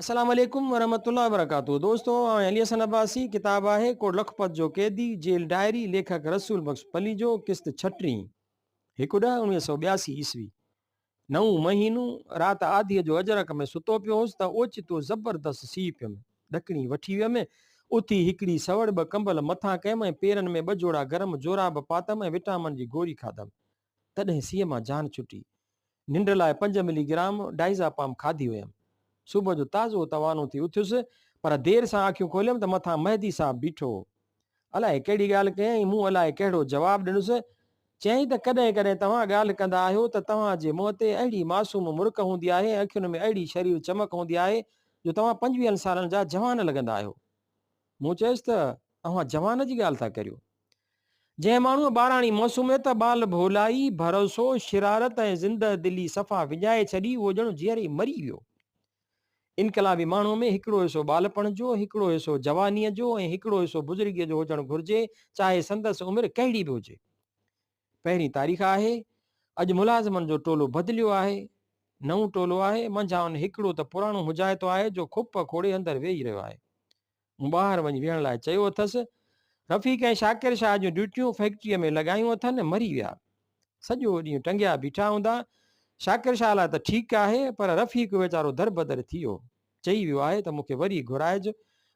السلام عليڪم ورحمة الله وبرڪاته دوستو آئون علي حسن عباسي ڪتاب آهي ڪوٽ لکپت جو قيدي جيل ڊائري ليکڪ رسول بخش پليجو قسط ڇٽيهين هڪ ڏهه 1982 عيسوي نئون مهينو رات آڌيء جو اجرڪ ۾ ستو پيو هوس ته اوچتو زبردست سيء پيم ڏڪڻي وٺي ويم اٿي هڪڙي سوڙ ٻه ڪمبل مٿان ڪيم ۽ پيرن ۾ ٻه جوڙا گرم جوراب پاتم ۽ وٽامن جي گوري کاڌم تڏهن سيء مان جان ڇٽي. ننڊ لاء پنج ملي گرام ڊائيزاپام کاڌي هيم. صبح جو تازو توانو ٿي اٿيس، پر دير سان اکيون کوليم ته مٿان مهدي صاحب بيٺو هو. الائي ڪهڙي ڳالهه ڪيائين، مون الائي ڪهڙو جواب ڏنس. چيائين ته ڪڏهن ڪڏهن توهان ڳالهه ڪندا آهيو ته توهان جي منهن تي اهڙي معصوم مرڪ هوندي آهي ۽ اکين ۾ اهڙي شرير چمڪ هوندي آهي جو توهان پنجويهن سالن جا جوان لڳندا آهيو. مون چيس ته اوهان جوان جي ڳالهه ٿا ڪريو. جنهن ماڻهوء ٻاراڻي معصوميت، ٻال ڀولائي، ڀروسو، شرارت ۽ زنده دلي صفا وڃائي ڇڏي، اهو ڄڻ جيئري ئي مري ويو. انقلابي ماڻهوء ۾ هڪڙو حصو ٻالپڻ جو، هڪڙو حصو جوانيء جو ۽ هڪڙو حصو بزرگيء جو هجڻ گهرجي، چاهي سندس عمر ڪهڙي به هجي. پهرين تاريخ آهي. اڄ ملازمن جو ٽولو بدليو آهي. نئون ٽولو آهي. منجهائن هڪڙو ته پراڻو حجائتو آهي، جو کوپ کوڙي اندر ويهي رهيو آهي. مون ٻاهر وڃي ويهڻ لاء چيو اٿس. رفيق ۽ شاڪر شاهه جون ڊيوٽيون فيڪٽريء ۾ لڳايون اٿن، مري ويا. سڄو ڏينهن ٽنگيا بيٺا هوندا. شاڪر شاهه لاء ته ٺيڪ آهي، پر رفيق ويچارو دربدر ٿي ويو. چئي ويو آهي ته مون کي وري گهرائج.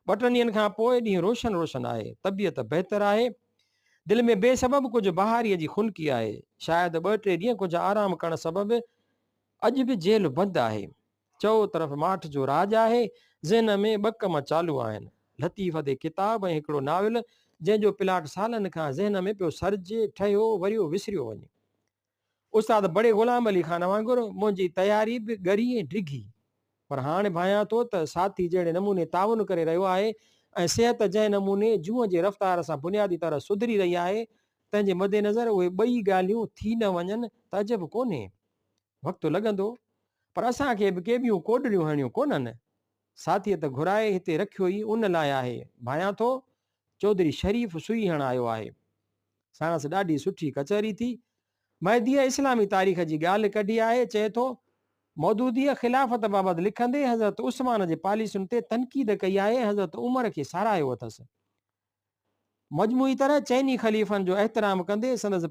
ٻه ٽن ڏينهن کان پوء ڏينهن روشن روشن آهي. طبيعت بهتر آهي. دل ۾ بي سبب ڪجهه بهاريء جي خنڪي آهي. شايد ٻه ٽي ڏينهن ڪجهه آرام ڪرڻ سبب اڄ به جيل بند آهي. چئو طرف ماٺ جو راڄ آهي. ذهن ۾ ٻه ڪم چالو آهن. لطيف تي ڪتاب ۽ هڪڙو ناول، جنهن جو پلاٽ سالن کان ذهن ۾ پيو سرجي، ٺهيو، وريو وسريو وڃي. استاد بڙي غلام علي خان وانگر منهنجي تياري به ڳري ۽ ڊگهي. پر هاڻ ڀانيان ٿو ته ساٿي جهڙي نموني تعاون ڪري رهيو آهي ۽ صحت جنهن نموني جونء جي رفتار سان بنيادي طرح سڌري رهي آهي، تنهن جي مدنظر اهي ٻئي ڳالهيون ٿي نه وڃن ته عجب ڪونهي. وقت لڳندو، پر اسان کي به ڪي ٻيون ڪوڏريون هڻڻيون ڪونهن. ساٿيء ته گهرائي هتي رکيو ئي ان لاء آهي. ڀانيان ٿو، چوڌري شريف سوئي هڻڻ آيو آهي. ساڻس ڏاڍي سٺي ڪچهري ٿي. مهديء اسلامي تاريخ جي ڳالهه ڪڍي آهي، چئي ٿو، مودوديء خلافت بابت لکندي حضرت عثمان جي پاليسين تي تنقيد ڪئي آهي ۽ حضرت عمر کي ساراهيو اٿس. مجموعي طرح چئني خليفن جو احترام ڪندي سندس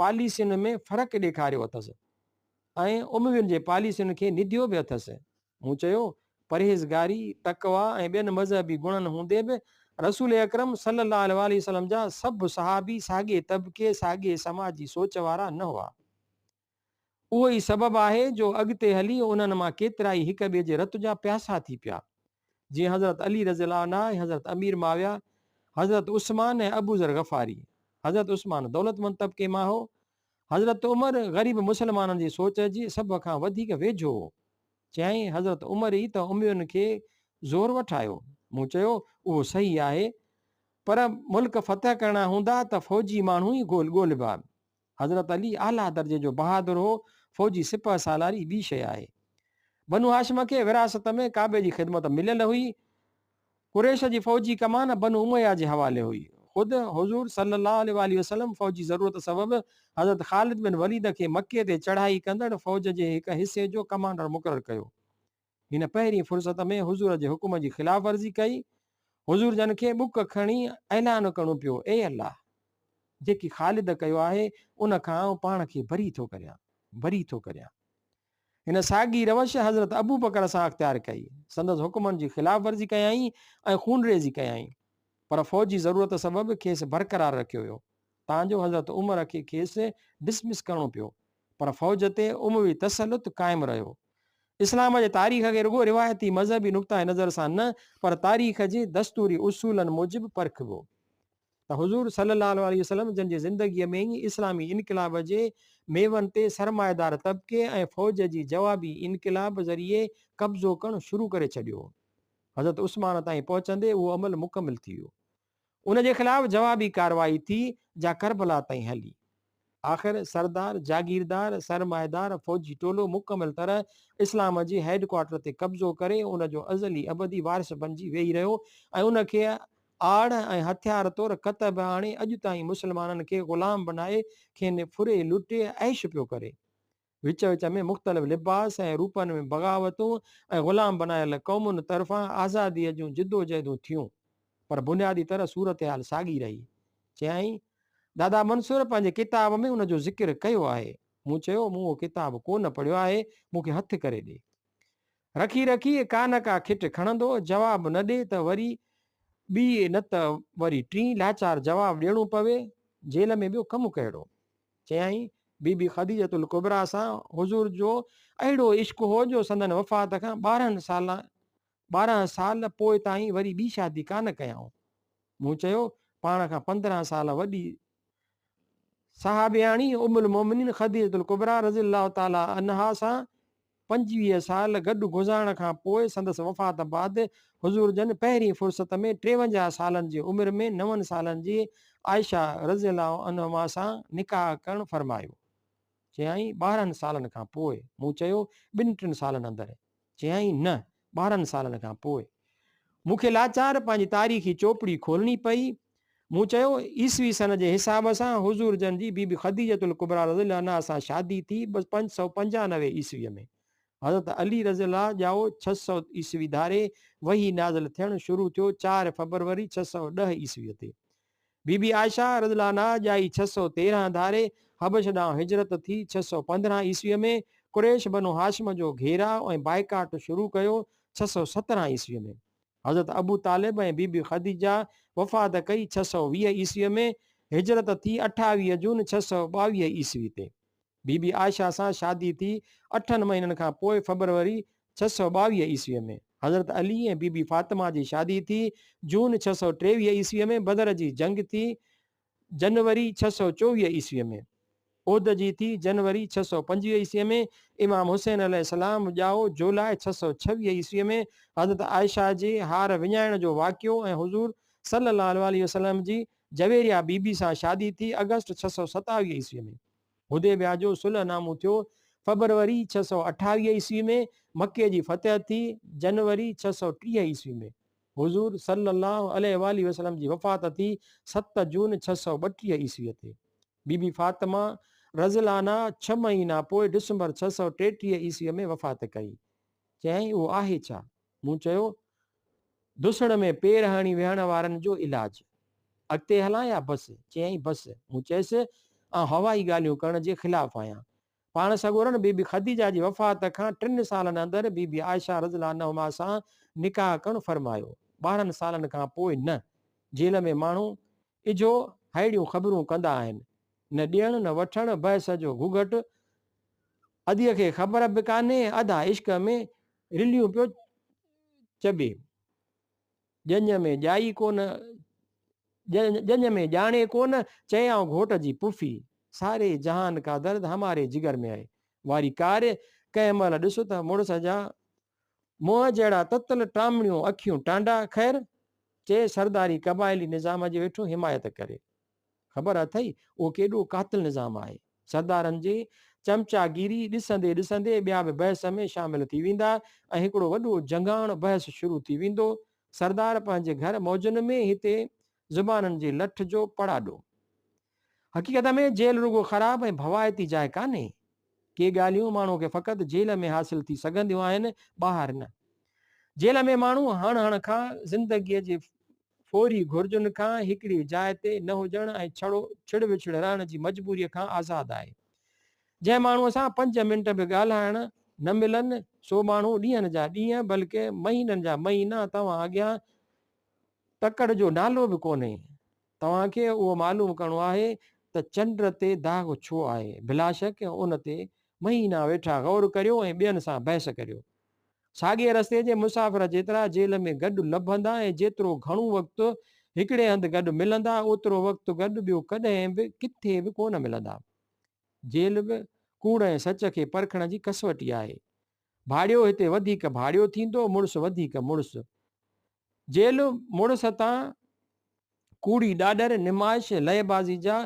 پاليسين ۾ فرق ڏيکاريو اٿس ۽ اموين جي پاليسين کي نديو به اٿس. مون چيو، پرهيزگاري، تقويٰ ۽ ٻين مذهبي گڻن هوندي به رسول اڪرم صلي الله عليه واٰله وسلم جا سڀ صحابي ساڳئي طبقي، ساڳئي سماجي سوچ وارا نه هئا. اهو ئي سبب آهي جو اڳتي هلي انهن مان ڪيترائي هڪ ٻئي جي رت جا پياسا ٿي پيا. جيئن حضرت علي رضي الله عنه ۽ حضرت امير معاويه، حضرت عثمان ۽ ابوذر غفاري. حضرت عثمان دولتمند طبقي مان هو. حضرت عمر غريب مسلمانن جي سوچ جي سڀ کان وڌيڪ ويجهو هو. چيائين، حضرت عمر ئي ته اموين کي زور وٺايو. مون چيو، اهو صحيح آهي، پر ملڪ فتح ڪرڻا هوندا ته فوجي ماڻهو ئي ڳولبا. حضرت علي اعليٰ درجي جو بهادر هو، فوجي سپهه سالاري ٻي شيء آهي. بنو هاشم کي وراثت ۾ ڪعبي جي خدمت مليل هئي. قريش جي فوجي ڪمان بنو اميه جي حوالي هئي. خود حضور صلي الله عليه واٰله وسلم فوجي ضرورت سبب حضرت خالد بن وليد کي مڪي تي چڙهائي ڪندڙ فوج جي هڪ حصي جو ڪمانڊر مقرر ڪيو. هن پهرين فرصت ۾ حضور جي حڪم جي خلاف ورزي ڪئي. حضور جن کي ٻڪ کڻي اعلان ڪرڻو پيو، اي الله! جيڪي خالد ڪيو آهي، ان کان آئون پاڻ کي بري ٿو ڪريان، بري ٿو ڪريان. هن ساڳي روش حضرت ابوبڪر سان اختيار ڪئي. سندس حڪمن جي خلاف ورزي ڪيائين ۽ خونريزي ڪيائين. پر فوجي ضرورت سبب کيس برقرار رکيو ويو. تان جو حضرت عمر کي کيس ڊسمس ڪرڻو پيو. پر فوج تي اموي تسلط قائم رهيو. اسلام جي تاريخ کي رڳو روايتي مذهبي نقطه نظر سان نه پر تاريخ جي دستوري اصولن موجب پرکبو ته حضور صلي الله عليه وسلم جن جي زندگيء ۾ ئي اسلامي انقلاب جي ميون تي سرمائيدار طبقي ۽ فوج جي جوابي انقلاب ذريعي قبضو ڪرڻ شروع ڪري ڇڏيو هو. حضرت عثمان تائين پهچندي اهو عمل مڪمل ٿي ويو. ان جي خلاف جوابي ڪارروائي ٿي جا ڪربلا تائين هلي. آخر سردار، جاگيردار، سرمائيدار، فوجي ٽولو مڪمل طرح اسلام جي هيڊ ڪوارٽر تي قبضو ڪري ان جو ازلي ابدي وارث بنجي ويهي رهيو ۽ ان کي آڙ ۽ هٿيار طور ڪتب آڻي اڄ تائين مسلمانن کي غلام بنائي کين ڦري لٽي عيش پيو ڪري. وچ وچ ۾ مختلف لباس ۽ روپن ۾ بغاوتون ۽ غلام بنايل قومن طرفان آزاديء جون جدوجهدون ٿيون، پر بنيادي طرح صورتحال ساڳي رهي. چيائين، دادا منصور پنهنجي ڪتاب ۾ ان جو ذڪر ڪيو آهي. مون چيو، مون اهو ڪتاب ڪو نه پڙهيو آهي، مون کي هٿ ڪري ڏي. رکي رکي ڪا نه ڪا کٽ کڻندو، جواب نه ڏي ته وري ٻي نه ته وري ٽين، لاچار جواب ڏيڻو پوي، جيل ۾ ٻيو ڪم ڪهڙو؟ چيائين، بي بي خديجة الڪبريٰ سان حضور جو اهڙو عشق هو جو سندن وفات کان 12 سال 12 سال پوء تائين وري ٻي شادي ڪانه ڪيائون. مون چيو، پاڻ کان 15 سال وڏي صحابياڻي ام المومنين خديجة الڪبريٰ رضي الله تعالٰي عنها سان 25 سال گڏ گذارڻ کان پوء سندس وفات بعد حضور جن پهرين فرصت ۾ 53 سالن جي عمر ۾ نون سالن جي عائشه رضي الله عنهما سان نڪاح ڪرڻ فرمايو. چيائين، 12 سالن کان پوء. مون چيو، ٻن ٽن سالن اندر. چيائين، نه، 12 سالن کان پوء. مون کي لاچار پنهنجي تاريخي چوپڙي کولڻي پئي. مون چيو، عيسوي سن جي حساب سان حضور جن جي بيبي خديجة الڪبريٰ رضي الله عنها سان شادي ٿي 595 عيسويء ۾. حضرت علي رضي الله ڄائو 600 عيسوي ڌاري، وحي نازل ٿيڻ شروع ٿيو 4 فبروري 610 عيسويء تي. بيبي عائشه رضي الله عنها ڄائي 613 ڌاري، حبش ڏانهن هجرت ٿي 615 عيسويء ۾، قريش بنو هاشم جو گهيراء ۽ بائيڪاٽ شروع ڪيو 617 عيسويء ۾. حضرت ابو طالب ۽ بي بي خديجه وفات ڪئي 620 عيسويء ۾، هجرت ٿي 28 جون 622 عيسوي تي. بي بي عائشه سان شادي ٿي اٺن مهينن کان پوء فبروري 622 عيسويء ۾. حضرت علي ۽ بي بي فاطمه جي شادي ٿي جون 623 عيسويء ۾، بدر جي جنگ ٿي جنوري 624 عيسويء ۾. احد جي ٿي جنوري 625 عيسويء ۾، امام حسين عليه السلام ڄائو جولاء 626 عيسويء ۾، حضرت عائشه جي هار وڃائڻ جو واقعو ۽ حضور صلي الله عليه وسلم جي جويريه بي بي سان شادي ٿي آگسٽ 627 عيسويء ۾. حديبيه جو صلح نامو ٿيو فبروري 628 عيسوي ۾، مڪي جي فتح ٿي جنوري 630 عيسوي ۾. حضور صلي الله عليه واٰله وسلم جي وفات ٿي 7 جون 632 عيسوي تي. بي بي فاطمه رضي الله عنها ڇهه مهينا پوء ڊسمبر 633 عيسوي ۾ وفات ڪئي. چيائين اهو آهي ڇا؟ مون چيو، ڌسڻ ۾ پير هڻي ويهڻ وارن جو علاج. اڳتي هلان يا بس؟ چيائين، بس. مون چيس، آئون هوائي ڳالهيون ڪرڻ جي خلاف آهيان. پاڻ سڳورن بي بي خديجه جي وفات کان ٽن سالن اندر بي بي عائشه رضي الله عنهما سان نڪاح ڪرڻ فرمايو. 12 سالن کان پوء نه. جيل ۾ ماڻهو اجهو ههڙيون خبرون ڪندا آهن. نه ڏيڻ نه وٺڻ، بحث جو گهگهٽ. اديء کي خبر به ڪانهي، ادا عشق ۾ رليون پيو چٻي. ڄڃ ۾ ڄائي ڪونه، ڄڃ ۾ ڄاڻي ڪونه، چئي آئون گهوٽ جي پڦي. ساري جهان ڪا درد هماري جگر ۾ آهي. واري ڪار، ڪنهن مهل ڏس ته مڙس جا منهن جهڙا تتل ٽامڻيون اکيون ٽانڊا، خير! چئي سرداري قبائلي نظام جي ويٺو حمايت ڪري. خبر اٿئي اهو ڪيڏو قاتل نظام آهي. سردارن جي چمچاگيري ڏسندي ڏسندي ٻيا به بحث ۾ شامل ٿي ويندا ۽ هڪڙو وڏو جنگاڻ بحث شروع ٿي ويندو. سردار پنهنجي گهر موجن ۾ هتي زبانن جي لٺ جو پڙاڏو. حقيقت ۾ جيل رڳو خراب ۽ ڀوائتي جاء ڪانهي. ڪي ڳالهيون ماڻهو کي فقط جيل ۾ حاصل ٿي سگهنديون آهن، ٻاهر نه. جيل ۾ ماڻهو هڻ هڻ کان زندگيء جي فوري گهرجن کان هڪڙي جاء تي نه هجڻ ۽ ڇڙو ڇڙ وڇڙ رهڻ جي مجبوريء کان آزاد آهي. جنهن ماڻهوء سان پنج منٽ به ڳالهائڻ نه ملن، سو ماڻهو ڏينهن جا ڏينهن بلڪه مهينن جا مهينا توهان اڳيان تڪڙ جو نالو به ڪونهي. توهان کي اهو معلوم ڪرڻو آهي ته چنڊ تي داغ ڇو آهي؟ بلاشڪ ان تي مهينا ويٺا غور ڪريو ۽ ٻين سان بحث ڪريو. ساڳئي رستي جي مسافر جيترا جيل ۾ گڏ لڀندا ۽ جيترو گهڻو وقت هڪڙي هنڌ گڏ ملندا، اوترو وقت گڏ ٻيو ڪڏهن به ڪٿي به ڪونه ملندا. جيل به ڪوڙ ۽ سچ کي پرکڻ جي ڪسوٽي آهي. ڀاڙيو هتي وڌيڪ ڀاڙيو ٿيندو، مڙس وڌيڪ مڙس. جيل مڙس تان ڪوڙي ڏاڏر، نمائش، لئه بازي جا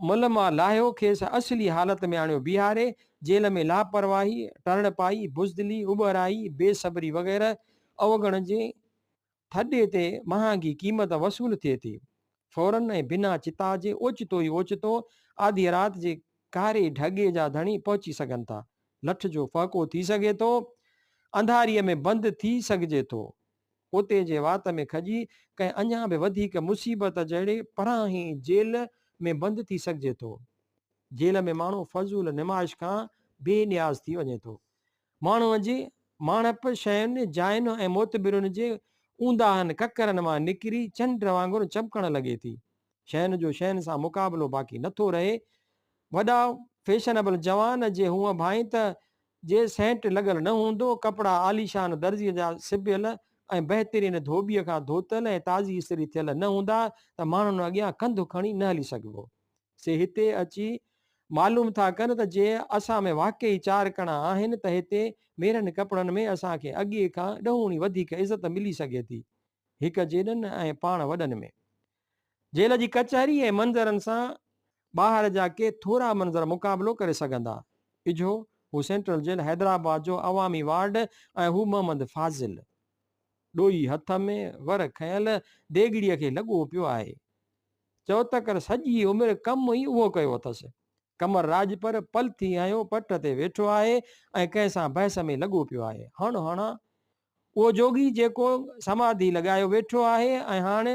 ملما لاهيو کيس اصلي حالت ۾ آڻيو بيهاري، جيل ۾ لاپرواهي، ٽرڙپائي، بزدلي، اٻهرائي، بي صبري وغيره اوگڻ جي ٿڏي تي مهانگي قيمت وصول ٿئي ٿي. فورن ۽ بنا چتاء جي اوچتو ئي اوچتو آڌيء رات جي ڪاري ڍڳي جا ڌڻي پهچي سگهن ٿا. لٺ جو ڦهڪو ٿي سگهي ٿو. انڌاريء ۾ بند ٿي سگهجي ٿو. ڪوتي جي وات ۾ کڄي ڪنهن اڃا به وڌيڪ مصيبت جهڙي پرانهين جيل ۾ بند ٿي سگهجي ٿو. جيل ۾ ماڻهو فضول نمائش کان بي نياز ٿي وڃي ٿو. ماڻهوء جي ماڻهپ شين، جاين ۽ معتبرن جي اونداهن ڪڪرن مان نڪري چنڊ وانگر چمڪڻ لڳي ٿي. شين جو شين سان مقابلو باقي نٿو رهي. وڏا فيشنبل جوان جي هونء ڀانئين ته جي سينٽ لڳل نه هوندو، ڪپڙا عاليشان درزيء جا سبيل ۽ بهترين ڌوٻيء کان ڌوتل ۽ تازي استري ٿيل نه هوندا ته ماڻهن اڳيان ڪنڌ کڻي نه هلي سگهبو. سي هتي اچي معلوم ٿا ڪن ته جي اسان ۾ واقعي چار ڪڻا آهن ته هتي ميرن ڪپڙن ۾ اسان کي اڳي کان ڏهوڻي وڌيڪ عزت ملي سگهي ٿي، هڪ جيڏن ۽ پاڻ وڏن ۾. جيل جي ڪچهري ۽ منظرن سان ٻاهر جا ڪي ٿورا منظر مقابلو ڪري سگهندا. اجهو هو سينٽرل جيل حيدرآباد جو عوامي وارڊ ۽ هو محمد فاضل. ڏوئي هٿ ۾ ور کنيل ديڳڙيء کي لڳو پيو آهي. چئو ته ڪر سڄي عمر ڪم ئي اهو ڪيو اٿس. قمر راڄپر پلٿي هنيو پٽ تي ويٺو آهي ۽ ڪنهن سان بحث ۾ لڳو پيو آهي. هڻ هڻان اهو جوڳي جيڪو سماڌي لڳايو ويٺو آهي ۽ هاڻ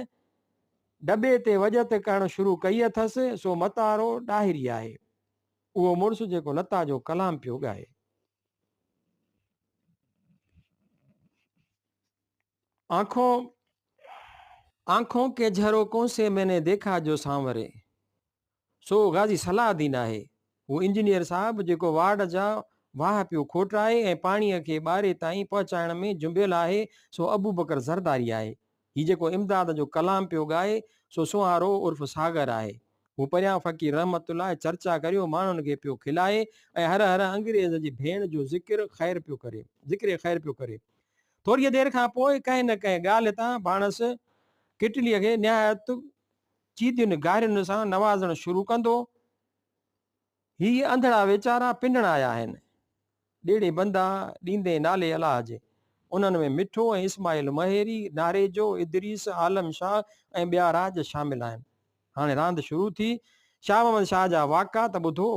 ڊٻي تي وڄت ڪرڻ شروع ڪئي اٿس، سو متارو ڏاهري آهي. اهو مڙس جيڪو لتا جو ڪلام پيو ڳائي. آنکون آنکون ڪي جهروڪون سي مين ني ديکا جو سانوري سو غازي صلاح الدين آهي. هو انجنيئر صاحب جيڪو وارڊ جا واهه پيو کوٽرائي ۽ پاڻيء کي ٻاري تائين پهچائڻ ۾ جنبيل آهي سو ابوبڪر زرداري آهي. هي جيڪو امداد جو ڪلام پيو ڳائي سو سونهارو عرف ساگر آهي. هو پريان فقير رحمت الله چرچا ڪريو ماڻهن کي پيو کلائي ۽ هر هر انگريز جي ڀيڻ جو ذڪر خير پيو ڪري ذڪر خير پيو ڪري. ٿوريء دير کان پوء ڪنهن نه ڪنهن ڳالهه تان ڀاڻس ڪٽليء کي نهايت چيدين گارين سان نوازڻ شروع ڪندو. هي انڌڙا ويچارا پنڻ آيا آهن. ڏيڙي بندا ڏيندين نالي الله جي. انهن ۾ مٺو ۽ اسماعيل مهيري، ناريجو، ادريس، عالم شاهه ۽ ٻيا راڄ شامل آهن. هاڻي راند شروع ٿي. شاهه محمد شاهه جا واڪا ته ٻڌو.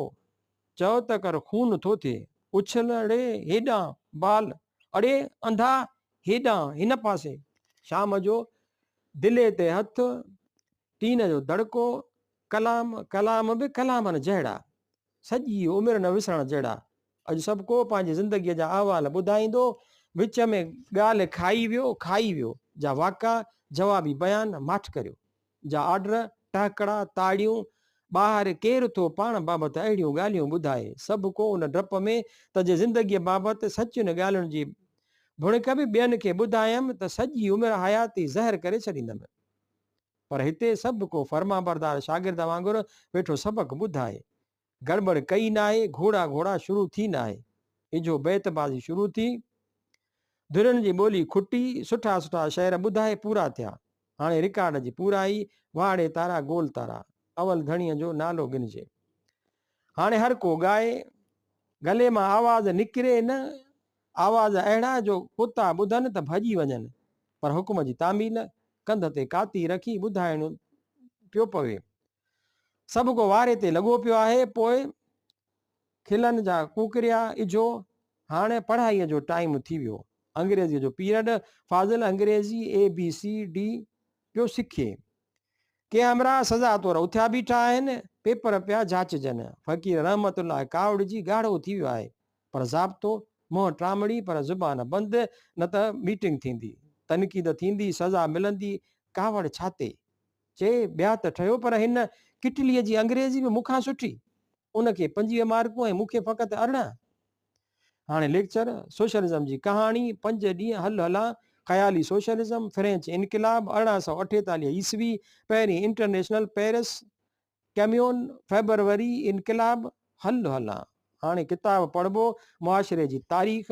چئو ته ڪر خون ٿو ٿئي. اڇل ڙي هيڏانهن بال. اڙي انڌا هيڏانهن هن پاسي. شام جو دلي تي هٿ، ٽين جو دڙڪو، ڪلام، ڪلام به ڪلامن جهڙا، سڄي عمر نه وسرڻ جهڙا. اڄ سڀ ڪو پنهنجي زندگيء جا احوال ٻڌائيندو، وچ ۾ ڳالهه کائي ويو، کائي ويو، جا واڪا، جوابي بيان، ماٺ ڪريو. جا آرڊر، ٽهڪڙا، تاڙيون، ٻاهر ڪير ٿو پاڻ بابت اهڙيون ڳالهيون ٻڌائي؟ سڀ ڪو ان ڊپ ۾ ته جي زندگيء بابت سچين ڳالهين جي ڀڻڪ به ٻين کي ٻڌايم ته سڄي عمر حياتي زهر ڪري ڇڏيندم. پر هتي سڀ ڪو فرمانبردار شاگرد وانگر ويٺو سبق ٻڌائي. گڙٻڙ ڪئي ناهي، گهوڙا گهوڙا شروع ٿي ناهي. اجهو بيت بازي شروع ٿي. ڌرين جي ٻولي کٽي، سٺا سٺا شعر ٻڌائي پورا ٿيا. هاڻي رڪارڊ جي پورائي، واهڙي تارا گول تارا. اول ڌڻيء جو نالو ڳنهجي. هاڻي هر ڪو ڳائي. گلي مان آواز نڪري نه، آواز اهڙا جو ڪتا ٻڌن ته ڀڄي وڃن. پر حڪم جي تعميل، ڪنڌ تي ڪاتي رکي ٻڌائڻو پيو پوي. سڀ ڪو واري تي لڳو پيو آهي، پوء کلن جا ڪوڪريا، اجهو هاڻ پڙهائيء جو ٽائيم ٿي ويو. انگريزيء جو پيرڊ، فاضل انگريزي اي بي سي ڊي پيو سکي. ڪي همراهه سزا طور اٿيا بيٺا آهن، پيپر پيا جاچجن. فقير رحمت الله ڪاوڙجي ڳاڙهو ٿي ويو آهي، پر ضابطو، منهن ٽامڙي پر زبان بند، نه ته ميٽنگ ٿيندي، تنقيد ٿيندي، سزا ملندي، ڪاوڙ ڇاتي. چي، ٻيا ته ٺهيو پر هن ڪٽليء جي انگريزي به مون کان سٺي. ان کي 25 مارڪون ۽ مون کي فقط 18. هاڻي ليڪچر، سوشلزم جي ڪهاڻي، پنج ڏينهن هل هلان، خيالي سوشلزم، فرينچ انقلاب، 1848 عيسوي، پهرين انٽرنيشنل پيرس ڪميون، فيبروري انقلاب، هل هلان. هاڻي ڪتاب پڙهبو، معاشري جي تاريخ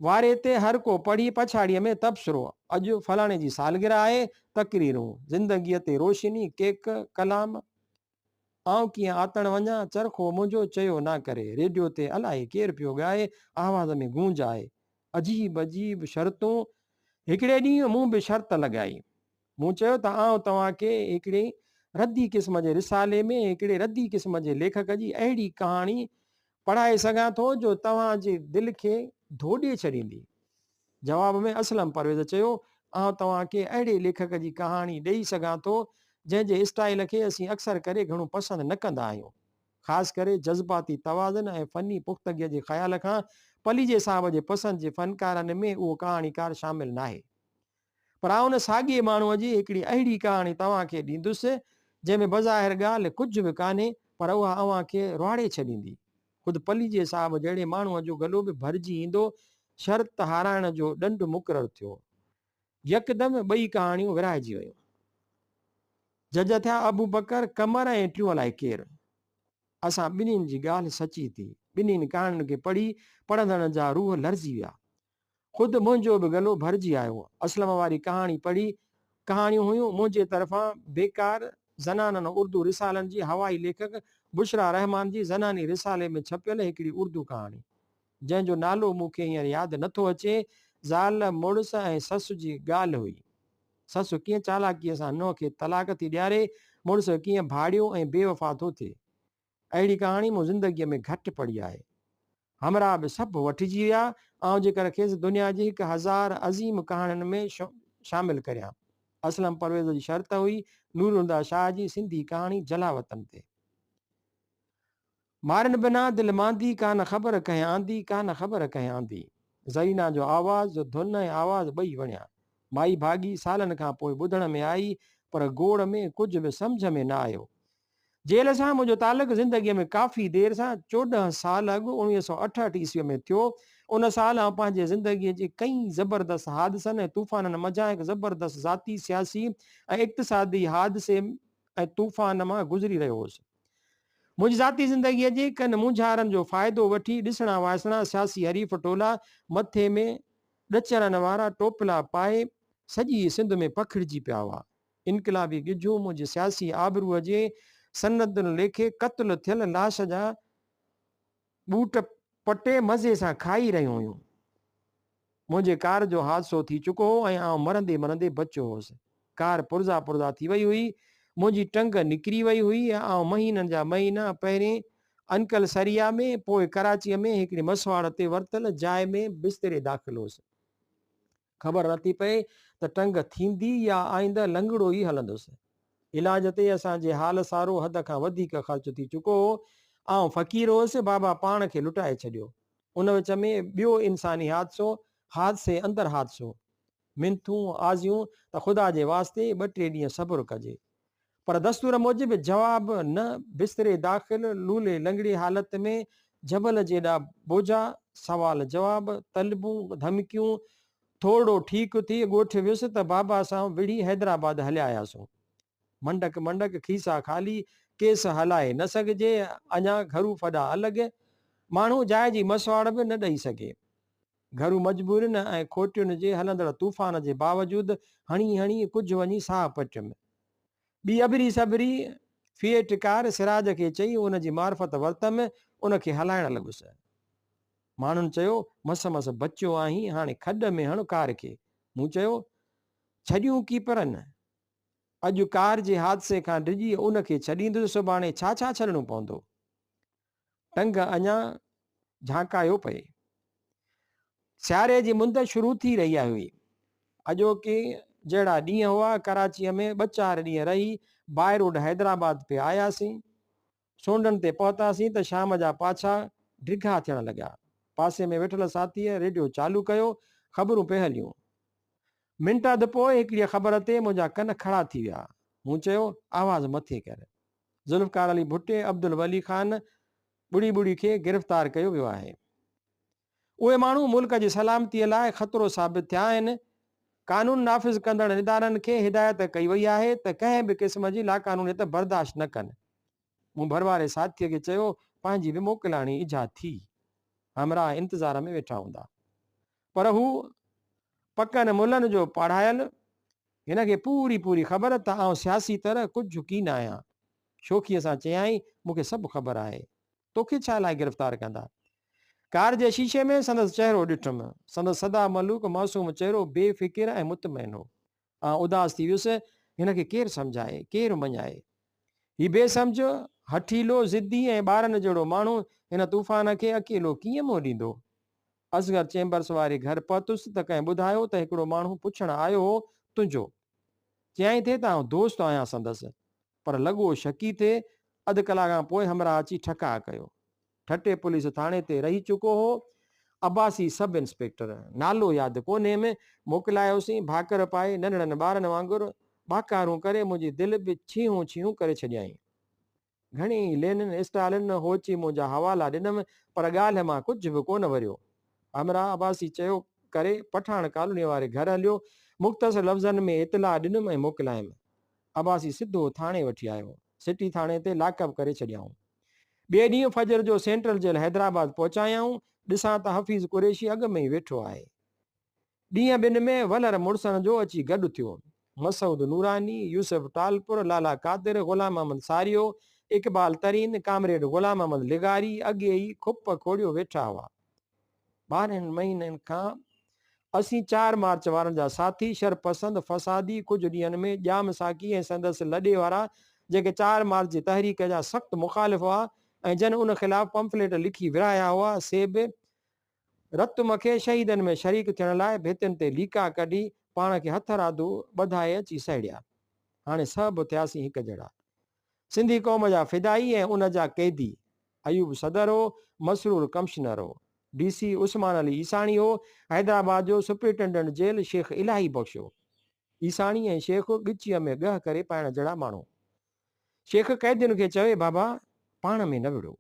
واري تي هر ڪو پڙهي پڇاڙيء ۾ تبصرو، اڄ فلاڻي جي سالگرهه آهي، تقريرون، زندگيء تي روشني، ڪيڪ، ڪلام، آئون ڪيئن آتڻ وڃان، چرخو منهنجو چيو نه ڪري، ريڊيو تي الائي ڪير پيو ڳائي، آواز ۾ گونج آهي، عجيب عجيب شرطون، هڪڙي ڏينهن مون به شرط لڳائي. مون چيو ته آئون توهان کي هڪڙي ردي قسم جي رسالي ۾ هڪڙي ردي قسم جي ليکڪ جي اهڙي ڪهاڻي پڙهائي سگهان ٿو جو توهان جي دل کي ڌوڏي ڇڏيندي. جواب ۾ اسلم پرويز چيو، آئون توهان کي اهڙي ليکڪ جي ڪهاڻي ڏئي سگهان ٿو جنهن جي اسٽائيل کي اسين اڪثر ڪري گهڻو پسند نه ڪندا آهيون. خاص ڪري جذباتي توازن ۽ فني پختگيء جي خيال کان پليجي صاحب جي پسند جي فنڪارن ۾ اهو ڪهاڻيڪار شامل ناهي. پر آئون ان ساڳئي ماڻهوء جي هڪڙي اهڙي ڪهاڻي توهان کي ڏيندس، جنهن ۾ بظاهر ڳالهه ڪجهه به ڪانهي، پر اها اوهان کي روئاڙي ڇڏيندي. خود پليجي صاحب جهڙي ماڻهوء جو گلو به ڀرجي ايندو. شرط هارائڻ جو ڏنڊ مقرر ٿيو. يڪدم ٻئي ڪهاڻيون ورهائجي ويون. جج ٿيا ابوبڪر، قمر ۽ ٽيون الائي ڪير. اسان ٻنهين جي ڳالهه سچي ٿي. ٻنهين ڪهاڻين کي پڙهي پڙهندڙن جا روح لرزي ويا. خود منهنجو به گلو ڀرجي آيو. اسلم واري ڪهاڻي پڙهي، ڪهاڻيون هيون منهنجي طرفان بيڪار زنانن اردو رسالن جي هوائي ليکڪ بشريٰ رحمان جي زناني رسالي ۾ ڇپيل هڪڙي اردو ڪهاڻي، جنهن جو نالو مون کي هينئر ياد نه ٿو اچي، زال، مڙس ۽ سس جي ڳالهه هئي. سس ڪيئن چالاڪيء سان نونهن کي طلاق ٿي ڏياري، مڙس ڪيئن ڀاڙيو ۽ بيوفا ٿو ٿئي. اهڙي ڪهاڻي مون زندگيء ۾ گهٽ پڙهي آهي. همراهه به سڀ وٺجي ويا. آئون جيڪر کيس دنيا جي 1000 عظيم ڪهاڻين ۾ شامل ڪريان. اسلم پرويز جي شرط هئي نورالهديٰ شاهه جي سنڌي ڪهاڻي جلاوطن تي. مارن بنا دل ماندي، ڪانه خبر ڪنهن آندي، ڪانه خبر ڪنهن آندي. زرينا جو آواز، جو ڌن ۽ آواز ٻئي وڻيا. مائي ڀاڳي سالن کان پوء ٻڌڻ ۾ آئي، پر گوڙ ۾ ڪجهه به سمجهه ۾ نه آيو. جيل سان منهنجو تعلق زندگيء ۾ ڪافي دير سان 14 سال اڳ 1968 عيسويء ۾ ٿيو. ان سال آئون پنهنجي زندگيء جي ڪئين زبردست حادثن ۽ طوفانن منجهان هڪ زبردست ذاتي، سياسي ۽ اقتصادي حادثي ۽ طوفان مان گذري رهيو هوس. منهنجي ذاتي زندگيء جي ڪن مونجهارن جو فائدو وٺي ڏسڻا وائسڻا سياسي حريف ٽولا مٿي ۾ ڏچرن وارا ٽوپلا پائي سڄيء سنڌ ۾ پکڙجي پيا هئا. انقلابي ڳجهون منهنجي سياسي آبروء جي سندن ليکي قتل ٿيل لاش جا ٻوٽ پٽي مزي سان کائي رهيون هيون. منهنجي ڪار جو حادثو ٿي چڪو هو ۽ آئون مرندي مرندي بچيو هوس. ڪار پرزا پرزا ٿي وئي هئي. منهنجي ٽنگ نڪري وئي هئي ۽ آئون مهينن جا مهينا پهرين انڪل سريا ۾ پوء ڪراچيء ۾ هڪڙي مسواڙ تي ورتل جاء ۾ بستري داخل هوس. خبر نه ٿي پئي ته ٽنگ ٿيندي يا آئنده لنگڙو ئي هلندس. علاج تي اسان جي حال سارو حد کان وڌيڪ خرچ ٿي چڪو هو. آئون فقير هوس، بابا پاڻ کي لٽائي ڇڏيو. ان وچ ۾ ٻيو انساني حادثو، حادثي اندر حادثو. منٿون، آزيون ته خدا جي واسطي ٻه ٽي ڏينهن صبر ڪجي. پر دستور موجب جواب نه، بستري داخل، لولي لنگڙي حالت ۾ جبل جيڏا بوجا، سوال جواب، طلبون، ڌمڪيون، ٿورڙو ٺيڪ ٿي ڳوٺ ويس ته بابا سان وڙهي حيدرآباد هليا آياسون. منڊڪ منڊڪ کيسا خالي، ڪيس هلائي نه سگهجي، اڃا گهرو ڦڏا الڳ، ماڻهو جاء جي مسواڙ به نه ڏئي سگهي. گهرو مجبورين ۽ کوٽين جي هلندڙ طوفان جي باوجود هڻي هڻي ڪجهه وڃي ساهه پٽيم. ٻي اڀري سڀري فيئٽ ڪار سراج کي چئي ان جي معرفت ورتم، ان کي هلائڻ لڳس. ماڻهن چيو، مس مس بچيو آهين، هاڻي کڏ ۾ هڻ ڪار کي. مون چيو، ڇڏيون ڪيپرن. اڄ ڪار جي حادثي کان ڊڄي ان کي ڇڏيندس، سڀاڻي ڇا ڇا ڇڏڻو پوندو. ٽنگ اڃا جهانڪايو پئي. سياري جي مند شروع ٿي رهي هئي. اڄوڪي جهڙا ڏينهن هئا. ڪراچيء ۾ ٻه چار ڏينهن رهي باء روڊ حيدرآباد پئي آياسين. سونڊن تي پهتاسين ته شام جا پاڇا ڊگها ٿيڻ لڳا. پاسي ۾ ويٺل ساٿيء ريڊيو چالو ڪيو. خبرون پئي هليون. منٽ اڌ پوء هڪڙيء خبر تي منهنجا ڪن کڙا ٿي ويا. مون چيو، آواز مٿي ڪر. ذوالفقار علي ڀٽي، عبدالولي خان ٻڙي ٻڙي کي گرفتار ڪيو ويو آهي. اهي ماڻهو ملڪ جي سلامتي لاء خطرو ثابت ٿيا آهن. قانون نافذ ڪندڙ ادارن کي هدايت ڪئي وئي آهي ته ڪنهن به قسم جي لاقانونيت برداشت نه ڪن. مون ڀرواري ساٿيء کي چيو، پنهنجي به موڪلاڻي اجها ٿي. همراهه انتظار ۾ ويٺا هوندا. پر هو پڪن ملن جو پاڙهايل هن کي پوري پوري خبر ته آئون سياسي طرح ڪجهه ڪين آهيان. شوخيء سان چيائين، مون کي سڀ خبر آهي. توکي ڇا لاء گرفتار ڪندا؟ ڪار جي شيشي ۾ سندس چهرو ڏٺم. سندس سدا ملوڪ معصوم چهرو بي فڪر ۽ مطمئن هو. آئون اداس ٿي ويس. هن کي ڪير سمجهائي؟ ڪير مڃائي؟ هي بي سمجهه، هٺيلو، ضدي ۽ ٻارن جهڙو ماڻهو هن طوفان کي اڪيلو ڪيئن منهن ڏيندو؟ اصغر چيمبرس واري گهر پهتس ته ڪنهن ٻڌايو ته هڪڙو ماڻهو پڇڻ آيو هو تنهنجو. چيائين ٿي ته آئون دوست آهيان سندس. پر لڳو شڪي ٿي. اڌ ڪلاڪ کان پوء همراهه اچي ٺڪاء ڪيو. ٺٽي پوليس ٿاڻي تي رهي چڪو هو. عباسي سب انسپيڪٽر، نالو ياد ڪونهيم، موڪلايوسين، ڀاڪر پائي ننڍڙن ٻارن وانگر ٻاڪارون ڪري منهنجي دل به ڇيهون ڇيهون ڪري ڇڏيائين. گهڻي ئي لينن، اسٽالن، هوچي منهنجا حوالا ڏنم، پر ڳالهه مان ڪجهه به ڪونه وريو. همراهه عباسي چيو ڪري پٺاڻ ڪالونيء واري گهر هليو. مختصر لفظن ۾ اطلاع ڏنم ۽ موڪلايم. عباسي سڌو ٿاڻي وٺي آيو. سٽي ٿاڻي تي لاڪ اپ ڪري ڇڏيائون. ٻئي ڏينهن فجر جو سينٽرل جيل حيدرآباد پهچايائون. ڏسان ته حفيظ قريشي اڳ ۾ ئي ويٺو آهي. ڏينهن ٻن ۾ ولر مڙسن جو اچي گڏ ٿيو. مسعود نوراني، يوسف ٽالپر، لالا قادر، غلام محمد ساريو، اقبال ترين، ڪامريڊ غلام محمد لغاري اڳي ئي کپ کوڙيو ويٺا هئا. 12 مهينن کان اسين 4 مارچ وارن جا ساٿي، شرپسند، فسادي، ڪجهه ڏينهن ۾ ڄام ساقي ۽ سندس لڏي وارا جيڪي 4 مارچ جي تحريڪ جا سخت مخالف هئا ۽ جن ان خلاف پمفليٽ لکي ورهايا هئا سي به رت مکي شهيدن ۾ شريڪ ٿيڻ لاء ڀتين تي ليڪا ڪڍي پاڻ کي هٿرادو ٻڌائي اچي سهڙيا. هاڻي سڀ ٿياسين هڪ جهڙا. سنڌي قوم جا فدائي ۽ ان جا قيدي. ايوب صدر هو، مسرور ڪمشنر هو. ڊي سي عثمان علي عيساڻي هو. حيدرآباد جو سپرنٽينڊنٽ جيل شيخ الاهي بخش هو. عيساڻي ۽ شيخ ڳچيء ۾ ڳهه ڪري پائڻ جهڙا ماڻهو. شيخ قيدين کي چوي، بابا، پاڻ ۾ نه وڙهو.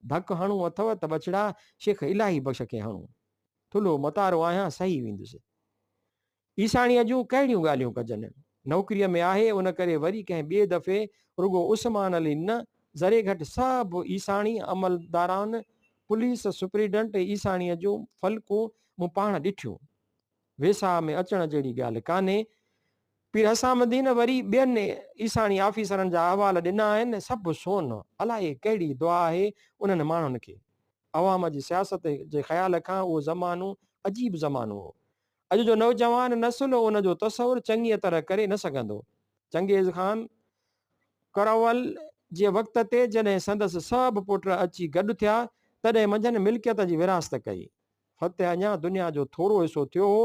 ڌڪ هڻون اٿو ته ٻچڙا شيخ الاهي بخش کي هڻو. ٿلهو متارو آهيان، سهي ويندس. عيساڻيء جون ڪهڙيون ڳالهيون ڪجن. نوڪريء ۾ آهي، ان ڪري وري ڪنهن ٻئي دفعي رڳو عثمان علي نه، ذري گهٽ سڀ عيساڻي عملداران، پوليس سپريڊنٽ عيساڻيء جون فلڪون مون پاڻ ڏٺيون. ويساهه ۾ اچڻ جهڙي ڳالهه ڪانهي. پير حسام الدين وري ٻين عيساڻي آفيسرن جا احوال ڏنا آهن، سڀ سون. الائي ڪهڙي دعا آهي انهن ماڻهن کي. عوام جي سياست جي خيال کان اهو زمانو عجيب زمانو هو. اڄ جو نوجوان نسل ان جو تصور چڱيء طرح ڪري نه سگهندو. چنگيز خان ڪراول جي وقت تي جڏهن سندس سڀ پٽ اچي گڏ ٿيا، تڏهن منجهن ملڪيت جي ورهاست ڪئي. فتح اڃا دنيا جو ٿورو حصو ٿيو هو.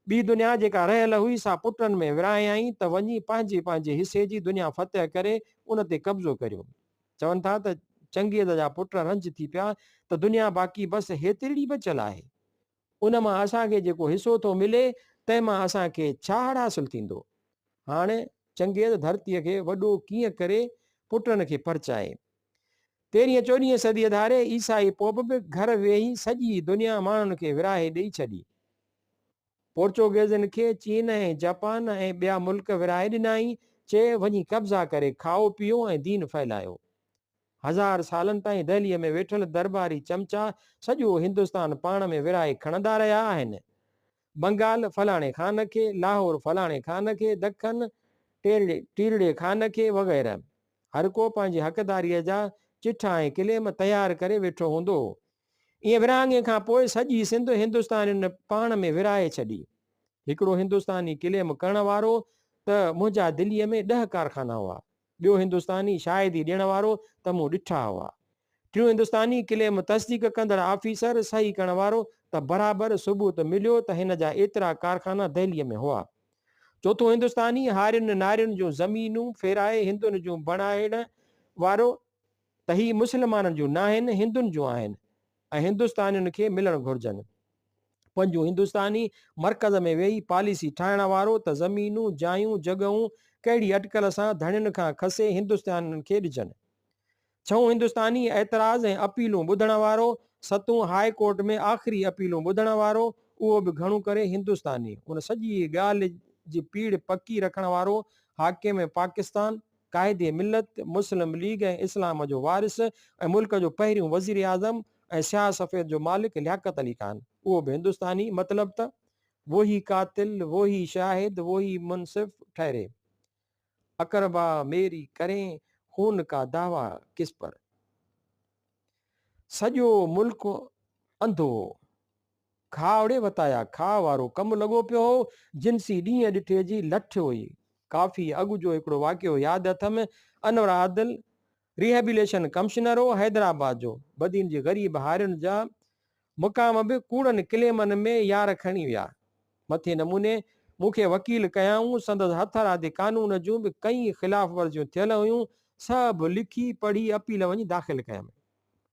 ٻي دنيا جيڪا رهيل هئي، سا پٽن ۾ ورهايائين ته وڃي پنهنجي پنهنجي حصي جي دنيا فتح ڪري ان تي قبضو ڪريو. چون ٿا ته چنگيز جا پٽ رنج ٿي پيا ته دنيا باقي بس هيترڙي بچيل آهي. ان مان اسان کي جيڪو حصو ٿو ملي، تنهن مان اسان کي ڇا هڙ حاصل ٿيندو؟ هاڻ چنگيز ڌرتيء کي وڏو ڪيئن ڪري پٽن کي پرچائي؟ تيرهين چوڏهين صديء ڌاري عيسائي پوپ به گهر ويهي سڄي دنيا ماڻهن کي ورهائي ڏئي ڇڏي. پورچوگيزن کي چين ۽ جاپان ۽ ٻيا ملڪ ورهائي ڏنائين، چي وڃي قبضا ڪري کائو پيئو ۽ دين ڦهلايو. هزار سالن تائين دهليء ۾ ويٺل درٻاري چمچا سڄو هندستان پاڻ ۾ ورهائي کڻندا رهيا آهن. بنگال فلاڻي خان کي، لاهور فلاڻي خان کي، دکن ٽيرڙي خان کي وغيره. هر ڪو پنهنجي حقداريء جا چٺا ۽ ڪليم تيار ڪري ويٺو هوندو هو. ائين ورهاڱي کان پوء سڄي سنڌ هندستانين پاڻ ۾ ورهائي ڇڏي. هڪڙو هندستاني ڪليم ڪرڻ وارو ته منهنجا دليء ۾ ڏهه ڪارخانا هئا. ٻيو هندستاني شاهدي ڏيڻ وارو ته مون ڏٺا هئا. ٽيون هندستاني ڪليم تصديق ڪندڙ آفيسر صحيح ڪرڻ وارو ته برابر ثبوت مليو ته هن جا ايترا ڪارخانا دهليء ۾ هئا. چوٿون هندستاني هارين نارين جون زمينون ڦيرائي هندن جون بڻائڻ وارو ته هي مسلمانن جون ناهن هندن جون آهن ۽ هندستانين کي ملڻ گهرجن. پنجون هندستاني مرڪز ۾ ويهي پاليسي ٺاهڻ وارو ته زمينون، جايون، جڳهون ڪهڙي اٽڪل سان ڌڻين کان کسي هندستانين کي ڏجن. ڇهون هندستاني اعتراض ۽ اپيلون ٻڌڻ وارو، ستون هاء ڪورٽ ۾ آخري اپيلون ٻڌڻ وارو، اهو به گهڻو ڪري هندستاني. ان سڄي ڳالهه جي پيڙهه پڪي رکڻ وارو حاڪم پاڪستان، قائد ملت، مسلم ليگ ۽ اسلام جو وارث ۽ ملڪ جو پهريون وزيراعظم ۽ سياهه سفيد جو مالڪ لياقت علي خان، اهو به هندستاني، مطلب ته وهي قاتل، وهي شاهد، وهي منصف ٺهري. اقربا ميري ڪرين خون ڪا دعويٰ ڪس پر. سڄو ملڪ انڌو هو. کاء اڙي وتايا کاء وارو ڪم لڳو پيو هو. جنسي ڏينهن ڏٺي جي لٺ هئي. ڪافي اڳ جو هڪڙو واقعو ياد اٿم، انور عادل ريهيبليشن ڪمشنر هو حيدرآباد جو، بدين جي غريب هارين جا مقام به ڪوڙن ڪليمن ۾ يار کڻي ويا. مٿين نموني مون کي وڪيل ڪيائون، سندس هٿرادي قانون جون به ڪئين خلاف ورزيون ٿيل هيون، سڀ لکي پڙهي اپيل وڃي داخل ڪيم.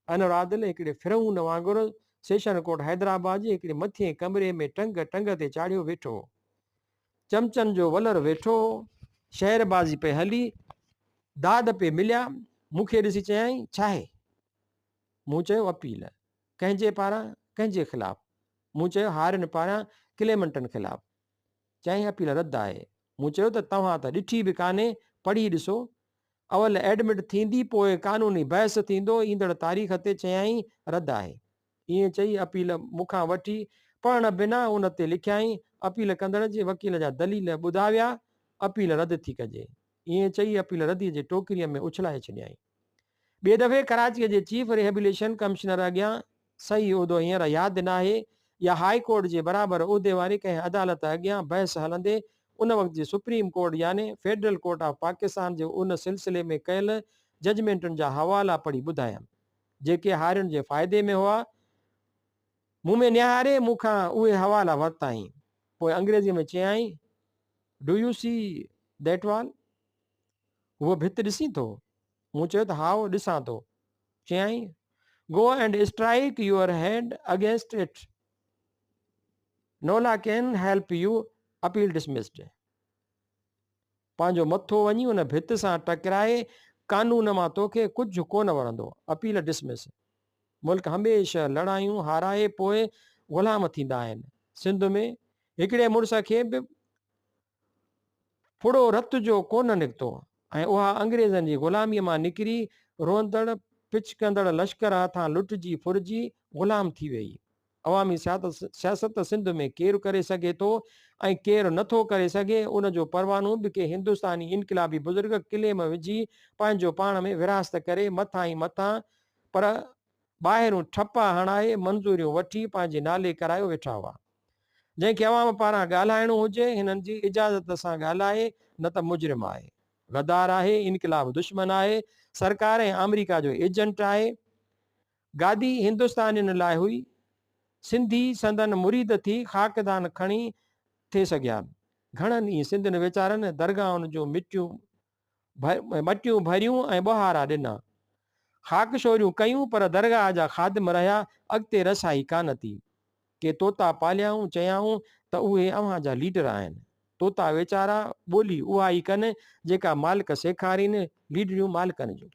انور عادل هڪڙي فرعون وانگر سيشن ڪورٽ حيدرآباد جي هڪڙي مٿئين ڪمري ۾ ٽنگ ٽنگ تي چاڙهيو ويٺو هو. چمچن جو ولر ويٺو هو. شعر بازي پئي هلي، داد پئي مليا. مون کي ڏسي چيائين، ڇاهي؟ مون چيو، اپيل. ڪنهن جي پاران؟ ڪنهن جي خلاف؟ مون چيو، هارين پاران ڪليمنٽن خلاف. چيائين، اپيل رد آهي. مون چيو ته توهان ته ڏٺي به ڪانهي، پڙهي ڏسو. اول ايڊمٽ ٿيندي پوء قانوني بحث ٿيندو، ايندڙ تاريخ تي چيائين رد آهي. ائين چئي اپيل مون کان وٺي پڙهڻ بنا ان تي لکيائين، اپيل ڪندڙ جي وڪيل جا دليل ٻڌا ويا، اپيل رد ٿي ڪجي. ائين چئي اپيل رديء جي ٽوڪريء ۾ اڇلائي ڇڏيائين. ٻئي دفعي ڪراچيء جي چيف ريهبليشن ڪمشنر اڳيان صحيح عهدو هينئر ياد ناهي يا هاء ڪورٽ جي برابر عهدي واري ڪنهن عدالت اڳيان بحث هلندي ان وقت جي سپريم ڪورٽ يعني فيڊرل ڪورٽ آف پاڪستان جي ان سلسلي ۾ ڪيل ججمينٽن جا حوالا پڙهي ٻڌايم جيڪي هارين جي فائدي ۾ هئا. مون ۾ نهاري مون کان اهي حوالا ورتائين. پوء انگريزيء ۾ چيائين، Do you see that wall? هوء ڀت ڏسين ٿو؟ مون چيو ته هائو ڏسان ٿو. چيائين، Go and strike your head against it. No law can help you, appeal dismissed. پنهنجو مٿو وڃي ان ڀت سان ٽڪرائي، قانون مان توکي ڪجهه ڪونه ورندو. Appeal dismiss. ملڪ هميشه لڙايون هارائي پوء غلام ٿيندا آهن. سنڌ ۾ هڪڙي مڙس کي به ڦڙو رت جو ڪونه نڪتو ۽ اها انگريزن جي غلاميء مان نڪري روئندڙ پڇڪندڙ لشڪر هٿان لٽجي ڦرجي غلام ٿي ويئي. عوامي سياست سنڌ ۾ ڪير ڪري سگهي ٿو ۽ ڪير نه ٿو ڪري سگهي ان جو پروانو به ڪي هندستاني انقلابي بزرگ ڪليم وجهي پنهنجو پاڻ ۾ ورهاست ڪري مٿان ئي مٿان پر ٻاهرون ٺپا هڻائي منظوريون وٺي پنهنجي نالي ڪرايو ويٺا هئا. جنهن کي عوام پاران ڳالهائڻو هجي هنن جي اجازت سان ڳالهائي نه ته مجرم آهي، غدار آهي، انقلاب دشمن آهي، سرڪار ۽ آمريڪا جو ايجنٽ آهي. گادي هندستانين لاء هئي. سنڌي سندن مريد ٿي خاڪدان کڻي ٿي سگهيا. گهڻن ئي سنڌين ويچارن درگاهن جون مٽيون مٽيون ڀريون ۽ ٻهارا ڏنا. خاڪ شوريون ڪيون پر درگاهه جا خادم رهيا، اڳتي رسائي ڪانه ٿي. ڪي طوطا پاليائون، چيائون ته اهي اوهان جا ليڊر آهن. طوطا ويچارا ٻولي اها ئي ڪن جيڪا مالڪ سيکارين، ليڊريون مالڪن جون.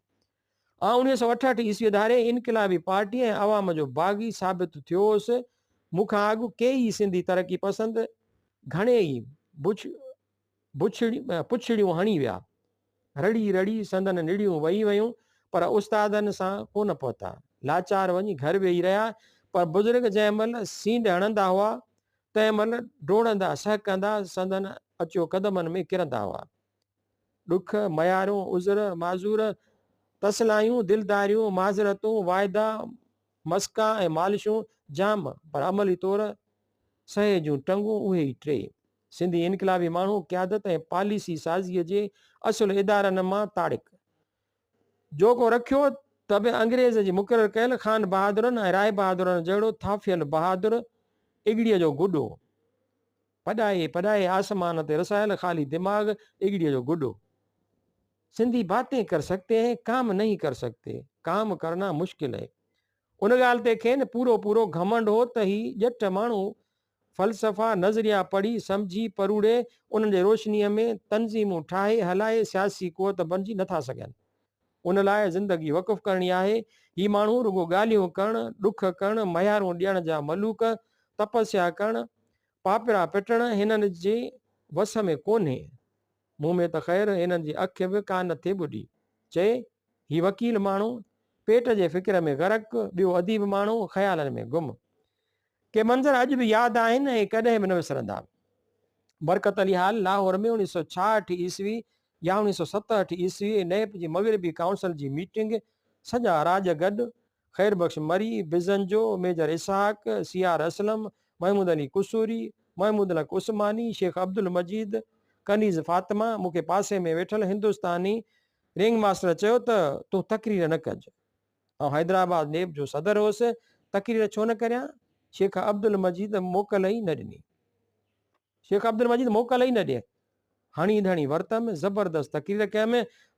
آئون 1968 عيسويء ڌاري انقلابي پارٽي ۽ عوام جو باغي ثابت ٿيو هوس. مون کان اڳ ڪيئي سنڌي ترقي پسند گهڻي ئي پڇڙيون هڻي ويا. رڙي رڙي سندن نڙيون وهي ويون، پر استادن سان ڪونه پهتا. لاچار وڃي گهر ويهي رهيا، پر بزرگ جنهن مهل سينڍ هڻندا هئا، تنهن مهل ڊوڙندا سهڪندا سندن اچيو قدمن ۾ ڪرندا هئا. ڏک، ميارون، عذر، معذور، تسلايون، دلداريون، معذرتون، واعدا، مسڪا ۽ مالشون جام، پر عملي طور سهي جون ٽنگون اهي ئي ٽي. سنڌي انقلابي ماڻهو قيادت ۽ پاليسي سازيء جي اصل ادارن مان تاڙڪ جو ڪو رکيو ته به انگريز جي مقرر ڪيل خان بهادرن ۽ راء بهادرن جهڙو ٿاڦيل بهادر اڳڙيء جو گڏو، پڏائي پڏائي آسمان تي رسايل خالي دماغ اڳڙيء جو گڏو. سنڌي باتين ڪر سڪتي هين ڪام نهين ڪر سڪتي، ڪام ڪرنا مشڪل هي. ان ڳالهه تي کين پورو پورو گهمنڊ هو ته هي ڄٽ ماڻهو فلسفا، نظريا پڙهي، سمجهي، پروڙي، انهن جي روشنيء ۾ تنظيمون ٺاهي، هلائي، سياسي قوت بڻجي نٿا سگهن. ان لاء زندگي وقف ڪرڻي آهي. هي ماڻهو رڳو ڳالهيون ڪرڻ، ڏک ڪرڻ، ميارون ڏيڻ جا ملوڪ، تپسيا ڪرڻ، پاپڙا پٽڻ هنن جي وس ۾ ڪونهي. مون ۾ ته خير هنن جي اک به ڪا نه ٿي ٻڏي. چئي، هي وڪيل ماڻهو، پيٽ جي فڪر ۾ غرق، ٻيو اديب ماڻهو، خيالن ۾ گم. ڪي منظر اڄ به ياد آهن ۽ ڪڏهن به نه وسرندا. برڪت علي هال لاهور ۾ 1966 عيسوي يا 1967 عيسوي نيپ جي مغربي ڪائونسل جي ميٽنگ، سڄا راڄ گڏ، Khair Bakhsh Marri, Bizenjo, major Ishaq, C R Aslam, Mahmood Ali Kasuri, Mahmood ul Haq Usmani, Sheikh Abdul Majeed, ڪنيز فاطمه، مون کي پاسي ۾ ويٺل هندستاني رنگ ماسٽر چيو ته تون تقرير نه ڪج. آئون حيدرآباد نيب جو صدر هوس، تقرير ڇو نه ڪريان؟ شيخ عبدالمجيد موڪل ئي نه ڏني. شيخ عبدالمجيد موڪل ئي نه ڏي. هڻي ڌڻي ورتم، زبردست تقرير ڪيم،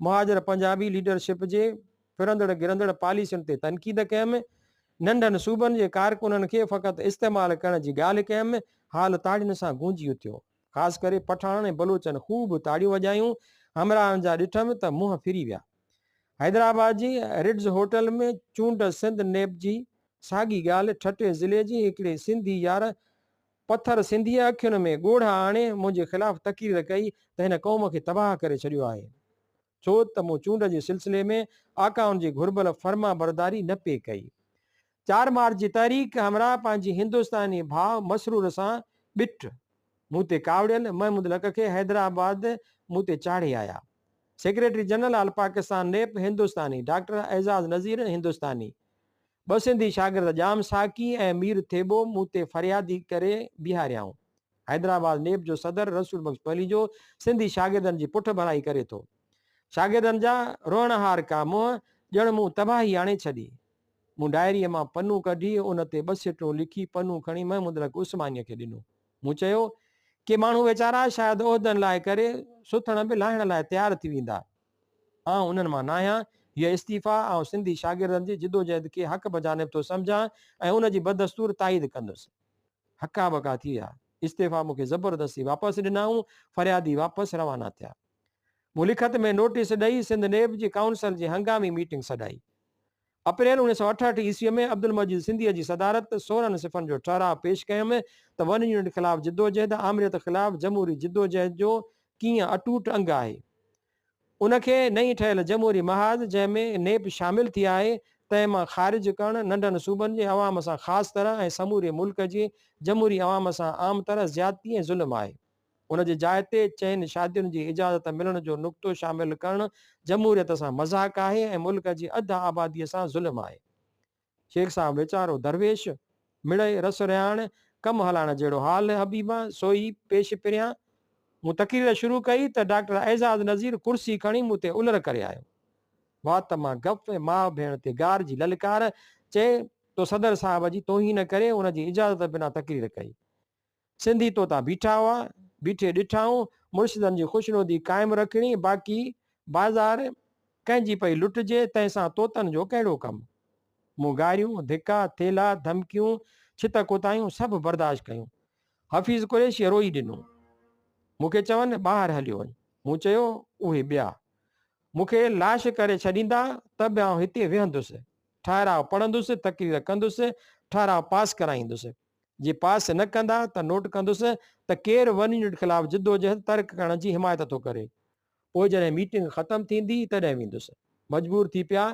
مهاجر پنجابي ليڊرشپ جي ڦرندڙ گرندڙ پاليسين تي تنقيد ڪيم، ننڍن صوبن جي ڪارڪنن کي فقط استعمال ڪرڻ جي ڳالهه ڪيم، هال تاڙين سان گونجي اٿيو. خاص ڪري پٺاڻن ۽ بلوچن خوب تاڙيون وڄايون، همراهن جا ڏٺم ته منهن ڦري ويا. حيدرآباد جي رڊز هوٽل ۾ چونڊ سنڌ نيپ جي ساڳي ڳالهه ٺٽي ضلعي جي هڪڙي سنڌي يار پٿر سنڌيء اکين ۾ ڳوڙها آڻي منهنجي خلاف تقرير ڪئي ته هن قوم کي تباهه ڪري ڇڏيو آهي، ڇو ته مون چونڊ جي سلسلي ۾ آقائن جي گهربل فرمانبرداري نه پئي ڪئي. چار مارچ جي تحريڪ همراهه پنهنجي هندستاني ڀاء مسرور سان ٻٽ مون تي ڪاوڙيل محمود لڪ کي حيدرآباد مون تي چاڙهي آيا. Secretary general all Pakistan NEP هندستاني، ڊاڪٽر اعجاز نذير هندستاني، ٻه سنڌي شاگرد ڄام ساقي ۽ مير ٿيٻو مون تي فريادي ڪري بيهاريائون. حيدرآباد نيب جو صدر رسول بخش پليجو سنڌي شاگردن جي پٺڀرائي ڪري ٿو. شاگردن جا روئڻهارڪا منهن ڄڻ مون تباهي آڻي ڇڏي. مون ڊائريء مان پنو ڪڍي ان تي ٻه سٽون لکي پنو کڻي محمود الحق عثمانيء کي ڏنو. مون چيو، ڪي ماڻهو ويچارا شايد عهدن لاء ڪري سٿڻ به لاهڻ لاء تيار ٿي ويندا. آئون انهن مان ناهيان. هيء استعيفا آئون سنڌي شاگردن جي جدوجهد کي حق بجانب ٿو سمجهان ۽ ان جي بدستور تائيد ڪندس. هڪا ٻڪا ٿي ويا. استعيفا مون کي زبردستي واپس ڏنائون. فريادي واپس روانا ٿيا. مون لکت ۾ نوٽيس ڏئي سنڌ نيب جي ڪائونسل جي هنگامي ميٽنگ سڏائي. اپريل 1968 عيسويء ۾ عبدالمجيد سنڌيء جي صدارت 16 صفحن جو ٺهراء پيش ڪيم ته ون يونٽ خلاف جدوجهد آمريت خلاف جمهوري جدوجهد جو ڪيئن اٽوٽ انگ آهي. ان کي نئين ٺهيل جمهوري محاذ جنهن ۾ نيپ شامل ٿي آهي تنهن مان خارج ڪرڻ ننڍن صوبن جي عوام سان خاص طرح ۽ سموري ملڪ جي جمهوري عوام سان عام طرح زيادتي ۽ ظلم آهي. ان جي جاء تي چئن شادين جي اجازت ملڻ جو نقطو شامل ڪرڻ جمهوريت سان مذاق آهي ۽ ملڪ جي اڌ آباديء سان ظلم آهي. شيخ صاحب ويچارو درويش، مڙئي رس رهاڻ، ڪم هلائڻ جهڙو حال حبيبا، سوئي پيش پريان. مون تقرير شروع ڪئي ته ڊاڪٽر اعجاز نذير ڪرسي کڻي مون تي الر ڪري آيو. وات مان گف ۽ ماء ڀيڻ تي گار جي للڪار، چئي، تو صدر صاحب جي توهين ڪري ان جي اجازت بنا تقرير ڪئي. سنڌي طوطا بيٺا هئا، بيٺي ڏٺائون، مرشدن جي خوشنودي قائم رکڻي، باقي بازار ڪنهن جي پئي لٽجي، تنهن سان طوطن جو ڪهڙو ڪم؟ مون گاريون، ڌڪا، ٿيلها، ڌمڪيون، ڇت ڪوتاهيون سڀ برداشت ڪيون. حفيظ قريشيء روئي ڏنو. مون کي چون، ٻاهر هليو وڃ. مون چيو، اهي ٻيا. مون کي لاش ڪري ڇڏيندا ته به آئون هتي ويهندس. ٺهراء پڙهندس، تقرير ڪندس، ٺهراء پاس ڪرائيندس. جي پاس نه ڪندا ته نوٽ ڪندس ته ڪير ون يونٽ خلاف جدوجهد ترڪ ڪرڻ جي حمايت ٿو ڪري. پوء جڏهن ميٽنگ ختم ٿيندي تڏهن ويندس. مجبور ٿي پيا.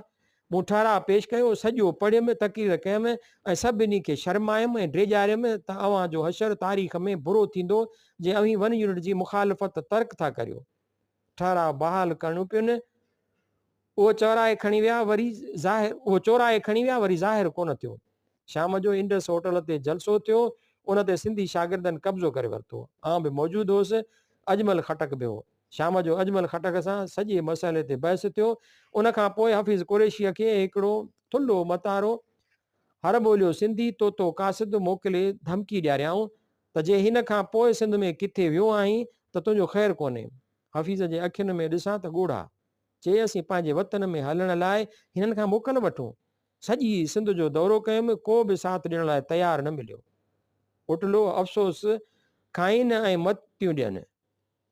مون ٺهراء پيش ڪيو، سڄو پڙهيم، تقرير ڪيم ۽ سڀني کي شرمايم ۽ ڊيڄاريم ته اوهان جو حشر تاريخ ۾ برو ٿيندو جي اوهين ون يونٽ جي مخالفت ترڪ ٿا ڪريو. ٺهراء بحال ڪرڻو پين. اهو چورائي کڻي ويا وري ظاهر اهو چورائي کڻي ويا وري ظاهر ڪونه ٿيو. شام جو انڊس هوٽل تي جلسو ٿيو، ان تي سنڌي شاگردن قبضو ڪري ورتو. آئون به موجود هوس، اجمل خٽڪ به هو. شام جو اجمل خٽڪ سان سڄي مسئلي تي بحث ٿيو. ان کان پوء حفيظ قريشيء کي هڪڙو ٿلهو متارو هر ٻوليو سنڌي طوطو قاصد موڪلي ڌمڪي ڏياريائون ته جي هن کان پوء سنڌ ۾ ڪٿي ويو آهين ته تنهنجو خير ڪونهي. حفيظ جي اکين ۾ ڏسان ته ڳوڙها. چي اسين پنهنجي وطن ۾ هلڻ لاء هنن کان موڪل وٺون. سڄي سنڌ جو دورو ڪيم، ڪو به ساٿ ڏيڻ لاء تيار نه مليو. اٽلو افسوس کائين ۽ متيون ڏين.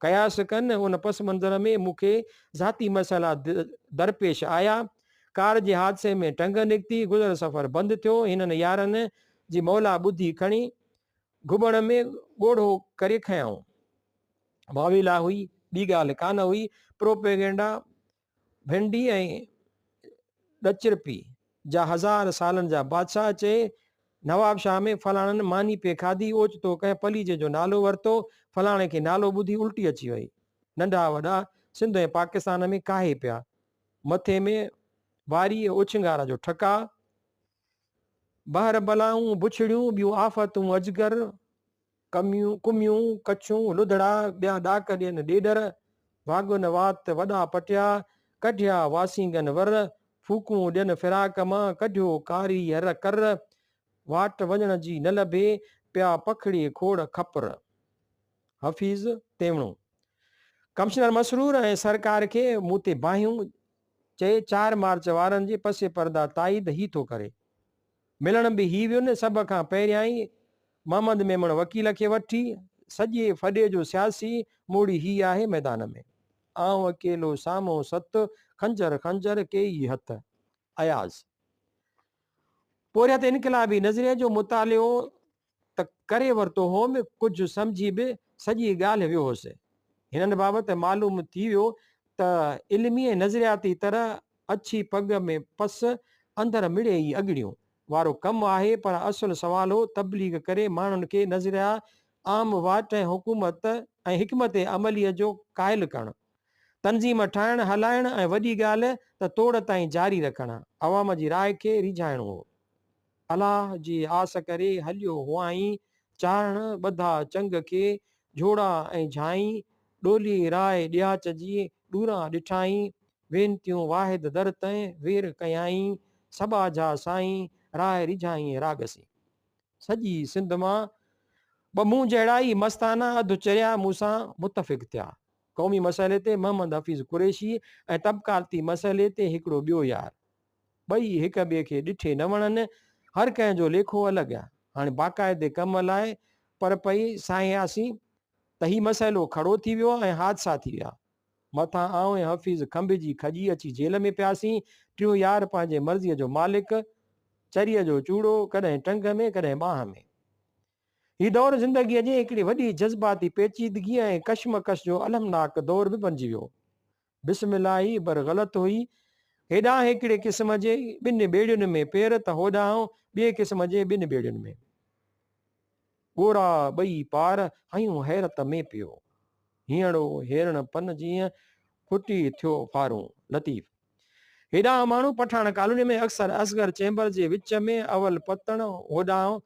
قياس ڪن، ان پس منظر ۾ مون کي ذاتي مسئلا درپيش آيا. ڪار جي حادثي ۾ ٽنگ نڪتي، گذر سفر بند ٿيو. هنن يارن جي مولا ٻڌي کڻي گهٻڻ ۾ ڳوڙهو ڪري کنيائون. واويلا هئي، ٻي ڳالهه ڪانه هئي. پروپيگنڊا ڀنڊي ۽ ڏچرپي جا هزار سالن جا بادشاهه چئي، نوابشاهه ۾ فلاڻن ماني پئي کاڌي، اوچتو ڪنهن پليجي جو نالو ورتو، فلاڻي کي نالو ٻڌي الٽي اچي وئي. ننڍا وڏا سنڌ ۽ پاڪستان ۾ ڪاهي پيا. مٿي ۾ واريء اوڇنگار جو ٺڪاء، بحر بلائون، بڇڙيون، ٻيون آفتون اجگر. ڪميون، ڪميون، ڪڇون، لڌڙا، ٻيا ڏاڪ ڏين ڏيڏر، واڳن وات وڏا پٽيا، ڪڍيا واسينگن ور، ڦوڪون ڏين فراق مان، ڪڍيو ڪاري هر ڪر، واٽ وڃڻ جي نه لڀي، پيا پکڙي کوڙ کپر. حفيظ تيوڻو. ڪمشنر مسرور ۽ سرڪار کي مون تي باهيون چئي 4 مارچ وارن جي پس پرده تائيد هي ٿو ڪري. ملڻ به هي ويون، سڀ کان پهريائين محمد ميمڻ وڪيل کي وٺي، سڄي ڦڏي جو سياسي موڙي هي آهي ميدان ۾. آئون اڪيلو سامهون ست، خنجر خنجر ڪيئي هٿ. اياز. پورهيت انقلابي نظريي جو مطالعو ته ڪري ورتو هوم، ڪجهه سمجهي به سڄي ڳالهه ويو هوس. هنن بابت معلوم ٿي ويو ته علمي ۽ نظرياتي طرح اڇي پڳ ۾ پس اندر مڙئي ئي اڳڙيون وارو ڪم آهي پر اصل سوال هو تبليغ ڪري ماڻهن کي نظريا عام واٽ ۽ حڪومت ۽ حڪمت عمليء جو قائل ڪرڻ، تنظيم ٺاهڻ، هلائڻ ۽ وڏي ڳالهه ته توڙ تائين جاري رکڻ، عوام جي راء کي ريجهائڻو هو. الله جي آس ڪري هليو هئائين، چارڻ ٻڌا چنگ کي، جهوڙا ۽ جهائين، ڏولي راء ڏياچ جي، ڏوران ڏٺائين، وينتيون واحد در تنهن، وير ڪيائين، سٻاجها سائين، راء ريجهائين راڳ سين. سڄي سنڌ مان ٻه مون جهڙا ئي مستانا اڌ چريا مون سان متفق ٿيا. قومي مسئلي تي محمد حفيظ قريشي ۽ طبقاتي مسئلي تي هڪڙو ٻيو يار. ٻئي هڪ ٻئي کي ڏٺي نه وڻن، هر ڪنهن جو ليکو الڳ. هاڻي باقاعدي ڪم لاء پر پئي ساهياسين ته هي مسئلو کڙو ٿي ويو ۽ حادثا ٿي ويا. مٿان آئون ۽ حفيظ کنڀجي کڄي اچي جيل ۾ پياسين. ٽيون يار پنهنجي مرضيء جو مالڪ، چريء جو چوڙو، ڪڏهن ٽنگ ۾ ڪڏهن ٻانهن ۾. هي دور زندگيء جي هڪڙي وڏي جذباتي پيچيدگيء ۽ ڪشمڪش جو المناڪ دور به بنجي ويو. بسم الله هي بر غلط هئي. هيڏانهن هڪڙي قسم جي ٻن ٻيڙين ۾ پير ته هوڏانهن ٻئي قسم جي ٻن ٻيڙين ۾. ڳورا ٻئي پار هنيون حيرت ۾ پيو. هينئڙو هيرڻ پن جيئن ڦٽي ٿيو ڦارون. لطيف. هيڏانهن ماڻهو پٺاڻ ڪالوني ۾ اڪثر اصغر چيمبر جي وچ ۾ اول پتڻ هوڏانهن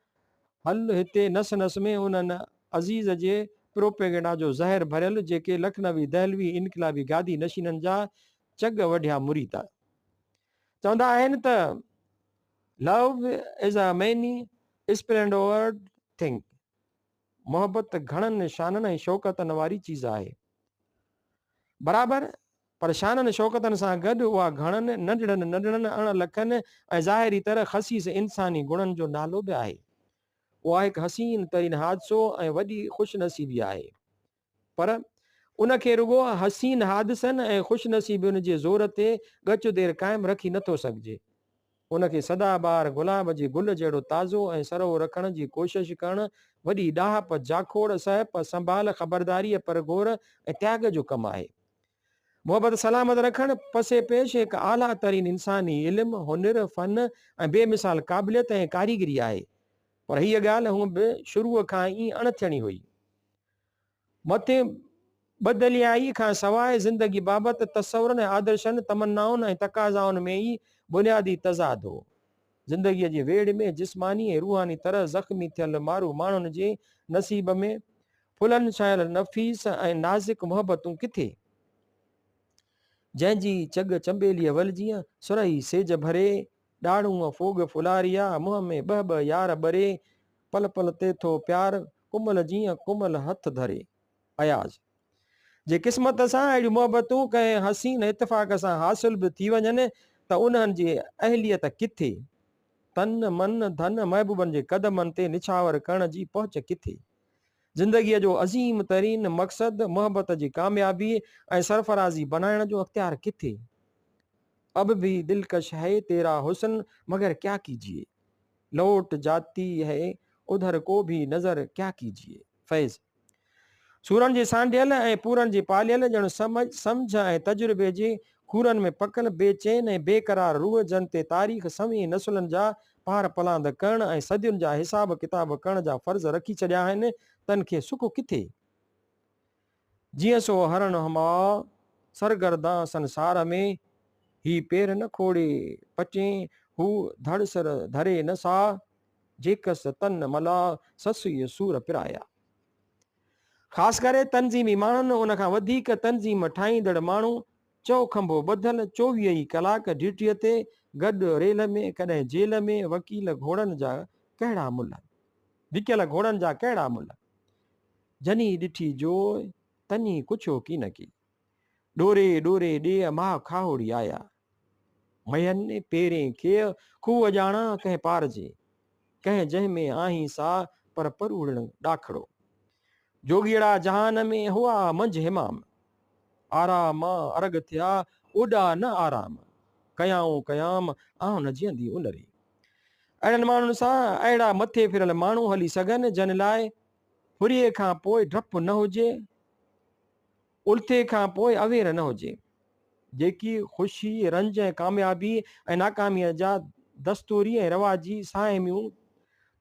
هل هتي نس نس ۾ انهن عزيز جي پروپيگنڊا جو زهر ڀريل جيڪي لکنوي دهلوي انقلابي گادي نشينن جا چڳ وڍيا مريد چوندا آهن ته Love is a many splendored thing محبت گهڻن شانن ۽ شوڪتن واري چيز آهي برابر پر شانن شوڪتن سان گڏ اها گهڻن ننڍڙن ننڍڙن اڻ لکن ۽ ظاهري طرح خسيس انساني گڻن جو نالو به آهي. اها هڪ حسين ترين حادثو ۽ وڏي خوش نصيبي آهي. پر ان کي رڳو حسين حادثن ۽ خوش نصيبين جي زور تي ڳچ دير قائم رکي نه ٿو سگهجي. ان کي سدا بهار گلاب جي گل جهڙو تازو ۽ سرهو رکڻ جي ڪوشش ڪرڻ وڏي ڏاهپ، جاکوڙ، سهپ، سنڀال، خبرداريء، پرگهور ۽ تياڳ جو ڪم آهي. محبت سلامت رکڻ پسي پيش هڪ اعليٰ ترين انساني علم، هنر، فن ۽ بي مثال قابليت ۽ ڪاريگري آهي. پر هيء ڳالهه هونء به شروع کان ئي اڻ ٿيڻي هئي. مٿين ٻڌليائيء کان سواء زندگي بابت تصورن ۽ آدرشن، تمنائن ۽ تقاضائن ۾ ئي بنيادي تضاد هو. زندگيء جي ويڙهه ۾ جسماني ۽ روحاني طرح زخمي ٿيل مارو ماڻهن جي نصيب ۾ ڦلن ڇانيل نفيس ۽ نازڪ محبتون ڪٿي؟ جنهن جي چڳ چنبيليء ول جيئن سرهي سيج ڀري، ڏاڙهونء ڦوڳ ڦلاريا، منهن ۾ ٻه ٻه يار ٻري، پل پل تي ٿو پيار ڪمل جيئن ڪمل هٿ ڌري. اياز. جي قسمت سان اهڙيون محبتون ڪنهن حسين اتفاق سان حاصل به ٿي وڃن ته انهن جي اهليت ڪٿي؟ تن، من، ڌن محبوبن جي قدمن تي نڇاور ڪرڻ جي پهچ ڪٿي؟ زندگيء جو عظيم ترين مقصد محبت جي ڪاميابي ۽ سرفرازي بنائڻ جو اختيار ڪٿي؟ اب ڀي دلڪش هي تيرا حسن مگر ڪيا ڪيجيئي؟ لوٽ جاتي هي ادھر ڪو ڀي نظر ڪيا ڪيجيئي. فيض. سورن جي سانڍيل ۽ پورن جي پاليل ڄڻ سمجهه ۽ تجربي جي کورن ۾ پڪل بي چين ۽ بي قرار روح جن تي تاريخ سوين نسلن جا پار پلاند ڪرڻ ۽ صدين جا حساب ڪتاب ڪرڻ جا فرض رکي ڇڏيا آهن تن کي سک ڪٿي؟ جيئن سو هرڻ هماء، سرگردان سنسار ۾، هي پير نه کوڙي پچين، هو ڌڙ سر ڌري نه ساء، جيڪس تن ملاء، سسئي سور پرايا. خاص ڪري تنظيمي ماڻهن، ان کان وڌيڪ تنظيم ٺاهيندڙ ماڻهو، چئو کنڀو ٻڌل، 24 ئي ڪلاڪ ڊيوٽيء تي، گڏ ريل ۾، ڪڏهن جيل ۾، وڪيل گهوڙن جا ڪهڙا ملهه؟ وڪيل گهوڙن جا ڪهڙا ملهه؟ جني ڏٺي جوء، تني ڪڇيو ڪينڪي. ڏوري ڏوري ڏيهه ماء کاهوڙي آيا. مئن پيرين کيء، کوهه ڄاڻان ڪنهن پار جي. ڪنهن جنهن ۾ آهين سا، پر پروڙڻ ڏاکڙو. جوڳيئڙا جهان ۾، هئا منجهه حمام. آرام ارڳ ٿيا، اوڏا نه آرام. ڪيائون قيام، آئون نه جيئندي ان ري. اهڙن ماڻهن سان اهڙا مٿي ڦريل ماڻهو هلي سگهن، جن لاء ڦريي کان پوء ڊپ نه هجي، الٿي کان پوء اوير نه هجي. جيڪي خوشي، رنج ۽ ڪاميابي ۽ ناڪاميء جا دستوري ۽ رواجي ساهميون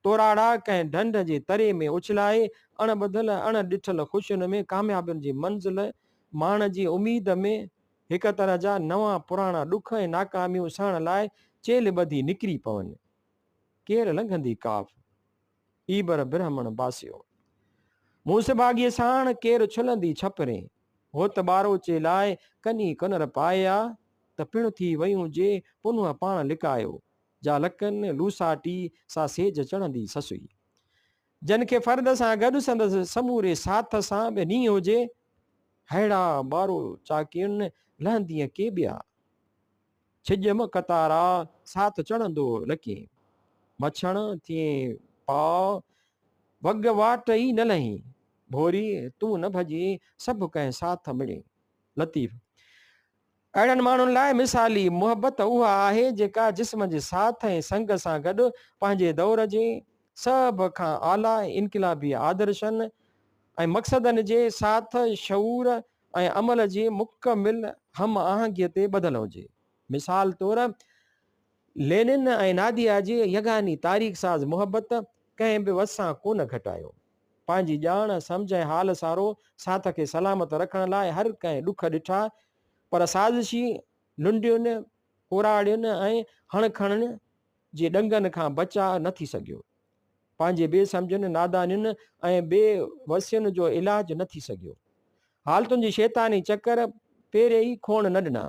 توراڙا ڪنهن ڍنڍ جي تري ۾ اڇلائي، اڻ ٻڌل ۽ اڻ ڏٺل خوشين ۾ ڪاميابين جي منزل ماڻڻ جي اميد ۾ هڪ طرح جا نوان پراڻا ڏک ۽ ناڪاميون سهڻ لاء چيلهه ٻڌي نڪري پون. ڪير لنگهندي ڪاف؟ ايبر برهمڻ باسيو. مون سڀاڳيء ساڻ، ڪير ڇلندي ڇپرين. هوت ٻاروچي لاء، ڪني ڪنر پائيا، ته پڻ ٿي ويون جي، پنهونء پاڻ لڪايو. جا لڪن لوساٽي، سا سيج چڙهندي سسئي. جن کي فرد سان گڏ سندس سموري ساٿ سان به نينهن هجي، ههڙا ٻاروچاڪين لهندينء ڪي ٻيا. ڇڄ م قطارا، ساٿ چڙهندو لڪين. مڇڻ ٿئين پاء، وڳ واٽ ئي نه لهين. ڀوري تون نه ڀڄين، سڀ ڪنهن ساٿ مڙين. لطيف. اهڙن ماڻهن لاء مثالي محبت اها آهي، جيڪا جسم جي ساٿ ۽ سنگ سان گڏ پنهنجي دور جي سڀ کان اعليٰ ۽ انقلابي آدرشن ۽ مقصدن جي ساٿ، شعور ۽ عمل جي مڪمل هم آهنگيء تي ٻڌل هجي. مثال طور، لينن ۽ ناديا جي يگاني تاريخ ساز محبت ڪنهن به وس سان ڪونه گهٽايو. پنهنجي ڄاڻ، سمجهه ۽ حال سارو ساٿ کي سلامت رکڻ لاء هر ڪنهن ڏک ڏٺا، پر سازشي لنڊين، ڪوراڙين ۽ هڻ کڻڻ جي ڏنگن کان بچاء نه ٿي سگهيو. پنهنجي بي سمجهين، نادانين ۽ بي وسين جو علاج نه ٿي سگهيو. حالتن جي شيطاني چڪر پيري ئي کوڻ نه ڏنا.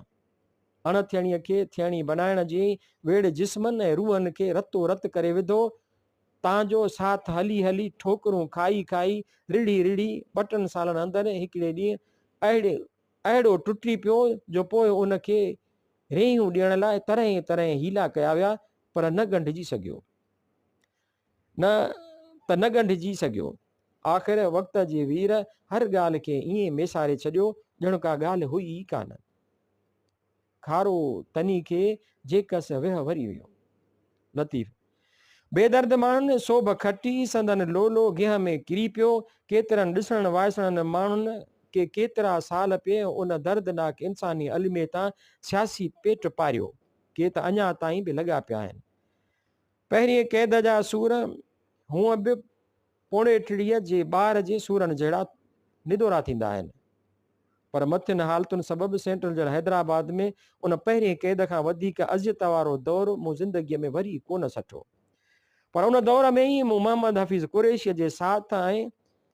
اڻ ٿيڻيء کي ٿيڻي بنائڻ جي ويڙهه جسمن ۽ روحن کي رتو رت ڪري وڌو، تان جو ساٿ هلي هلي، ٺوڪرون کائي کائي، رڙهي رڙهي، ٻه ٽن سالن اندر هڪڙي ڏينهن اهڙي اهڙو ٽٽي پيو جو پوء ان کي ريهيون ڏيڻ لاء طرحين طرحين حيلا ڪيا ويا، پر نه ڳنڍجي سگهيو. نه ته نه ڳنڍجي سگهيو. آخر وقت جي وير هر ڳالهه کي ائين ميساري ڇڏيو ڄڻ ڪا ڳالهه هئي ئي ڪانه. کارو تني کي جيڪس ويهه وري ويو. لطيف. بي درد ماڻهن سوڀ کٽي، سندن لولو گيهه ۾ ڪري پيو. ڪيترن ڏسڻن وائسڻن ماڻهن ڪي ڪيترا سال پئي ان دردناڪ انساني الميي تان سياسي پيٽ پاريو. ڪي ته اڃا تائين به لڳا پيا آهن. پهرينء قيد جا سور هونء به پوڻيٽڙيء جي ٻار جي سورن جهڙا ندورا ٿيندا آهن. پر مٿين حالتن سبب سينٽرل جيل حيدرآباد ۾ ان پهرين قيد کان وڌيڪ اذيت وارو دور مون زندگيء ۾ وري ڪونه سٺو. پر ان دور ۾ ئي مون محمد حفيظ قريشيء جي ساٿ ۽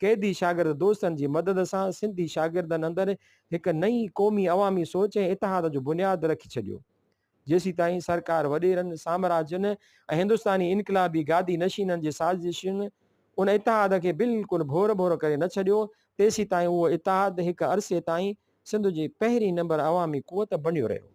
قيدي شاگرد دوستن جي مدد سان سنڌي شاگردن اندر هڪ نئين قومي عوامي سوچ ۽ اتحاد جو بنياد رکي ڇڏيو. جيسيتائين سرڪار وڏيرن، سامراجين ۽ هندستاني انقلابي گادي نشينن جي سازشن ان اتحاد کي بلڪل ڀور ڀور ڪري نه ڇڏيو، تيسيتائين اهو اتحاد هڪ عرصي تائين سنڌ جي پهرين نمبر عوامي قوت بڻيو رهيو.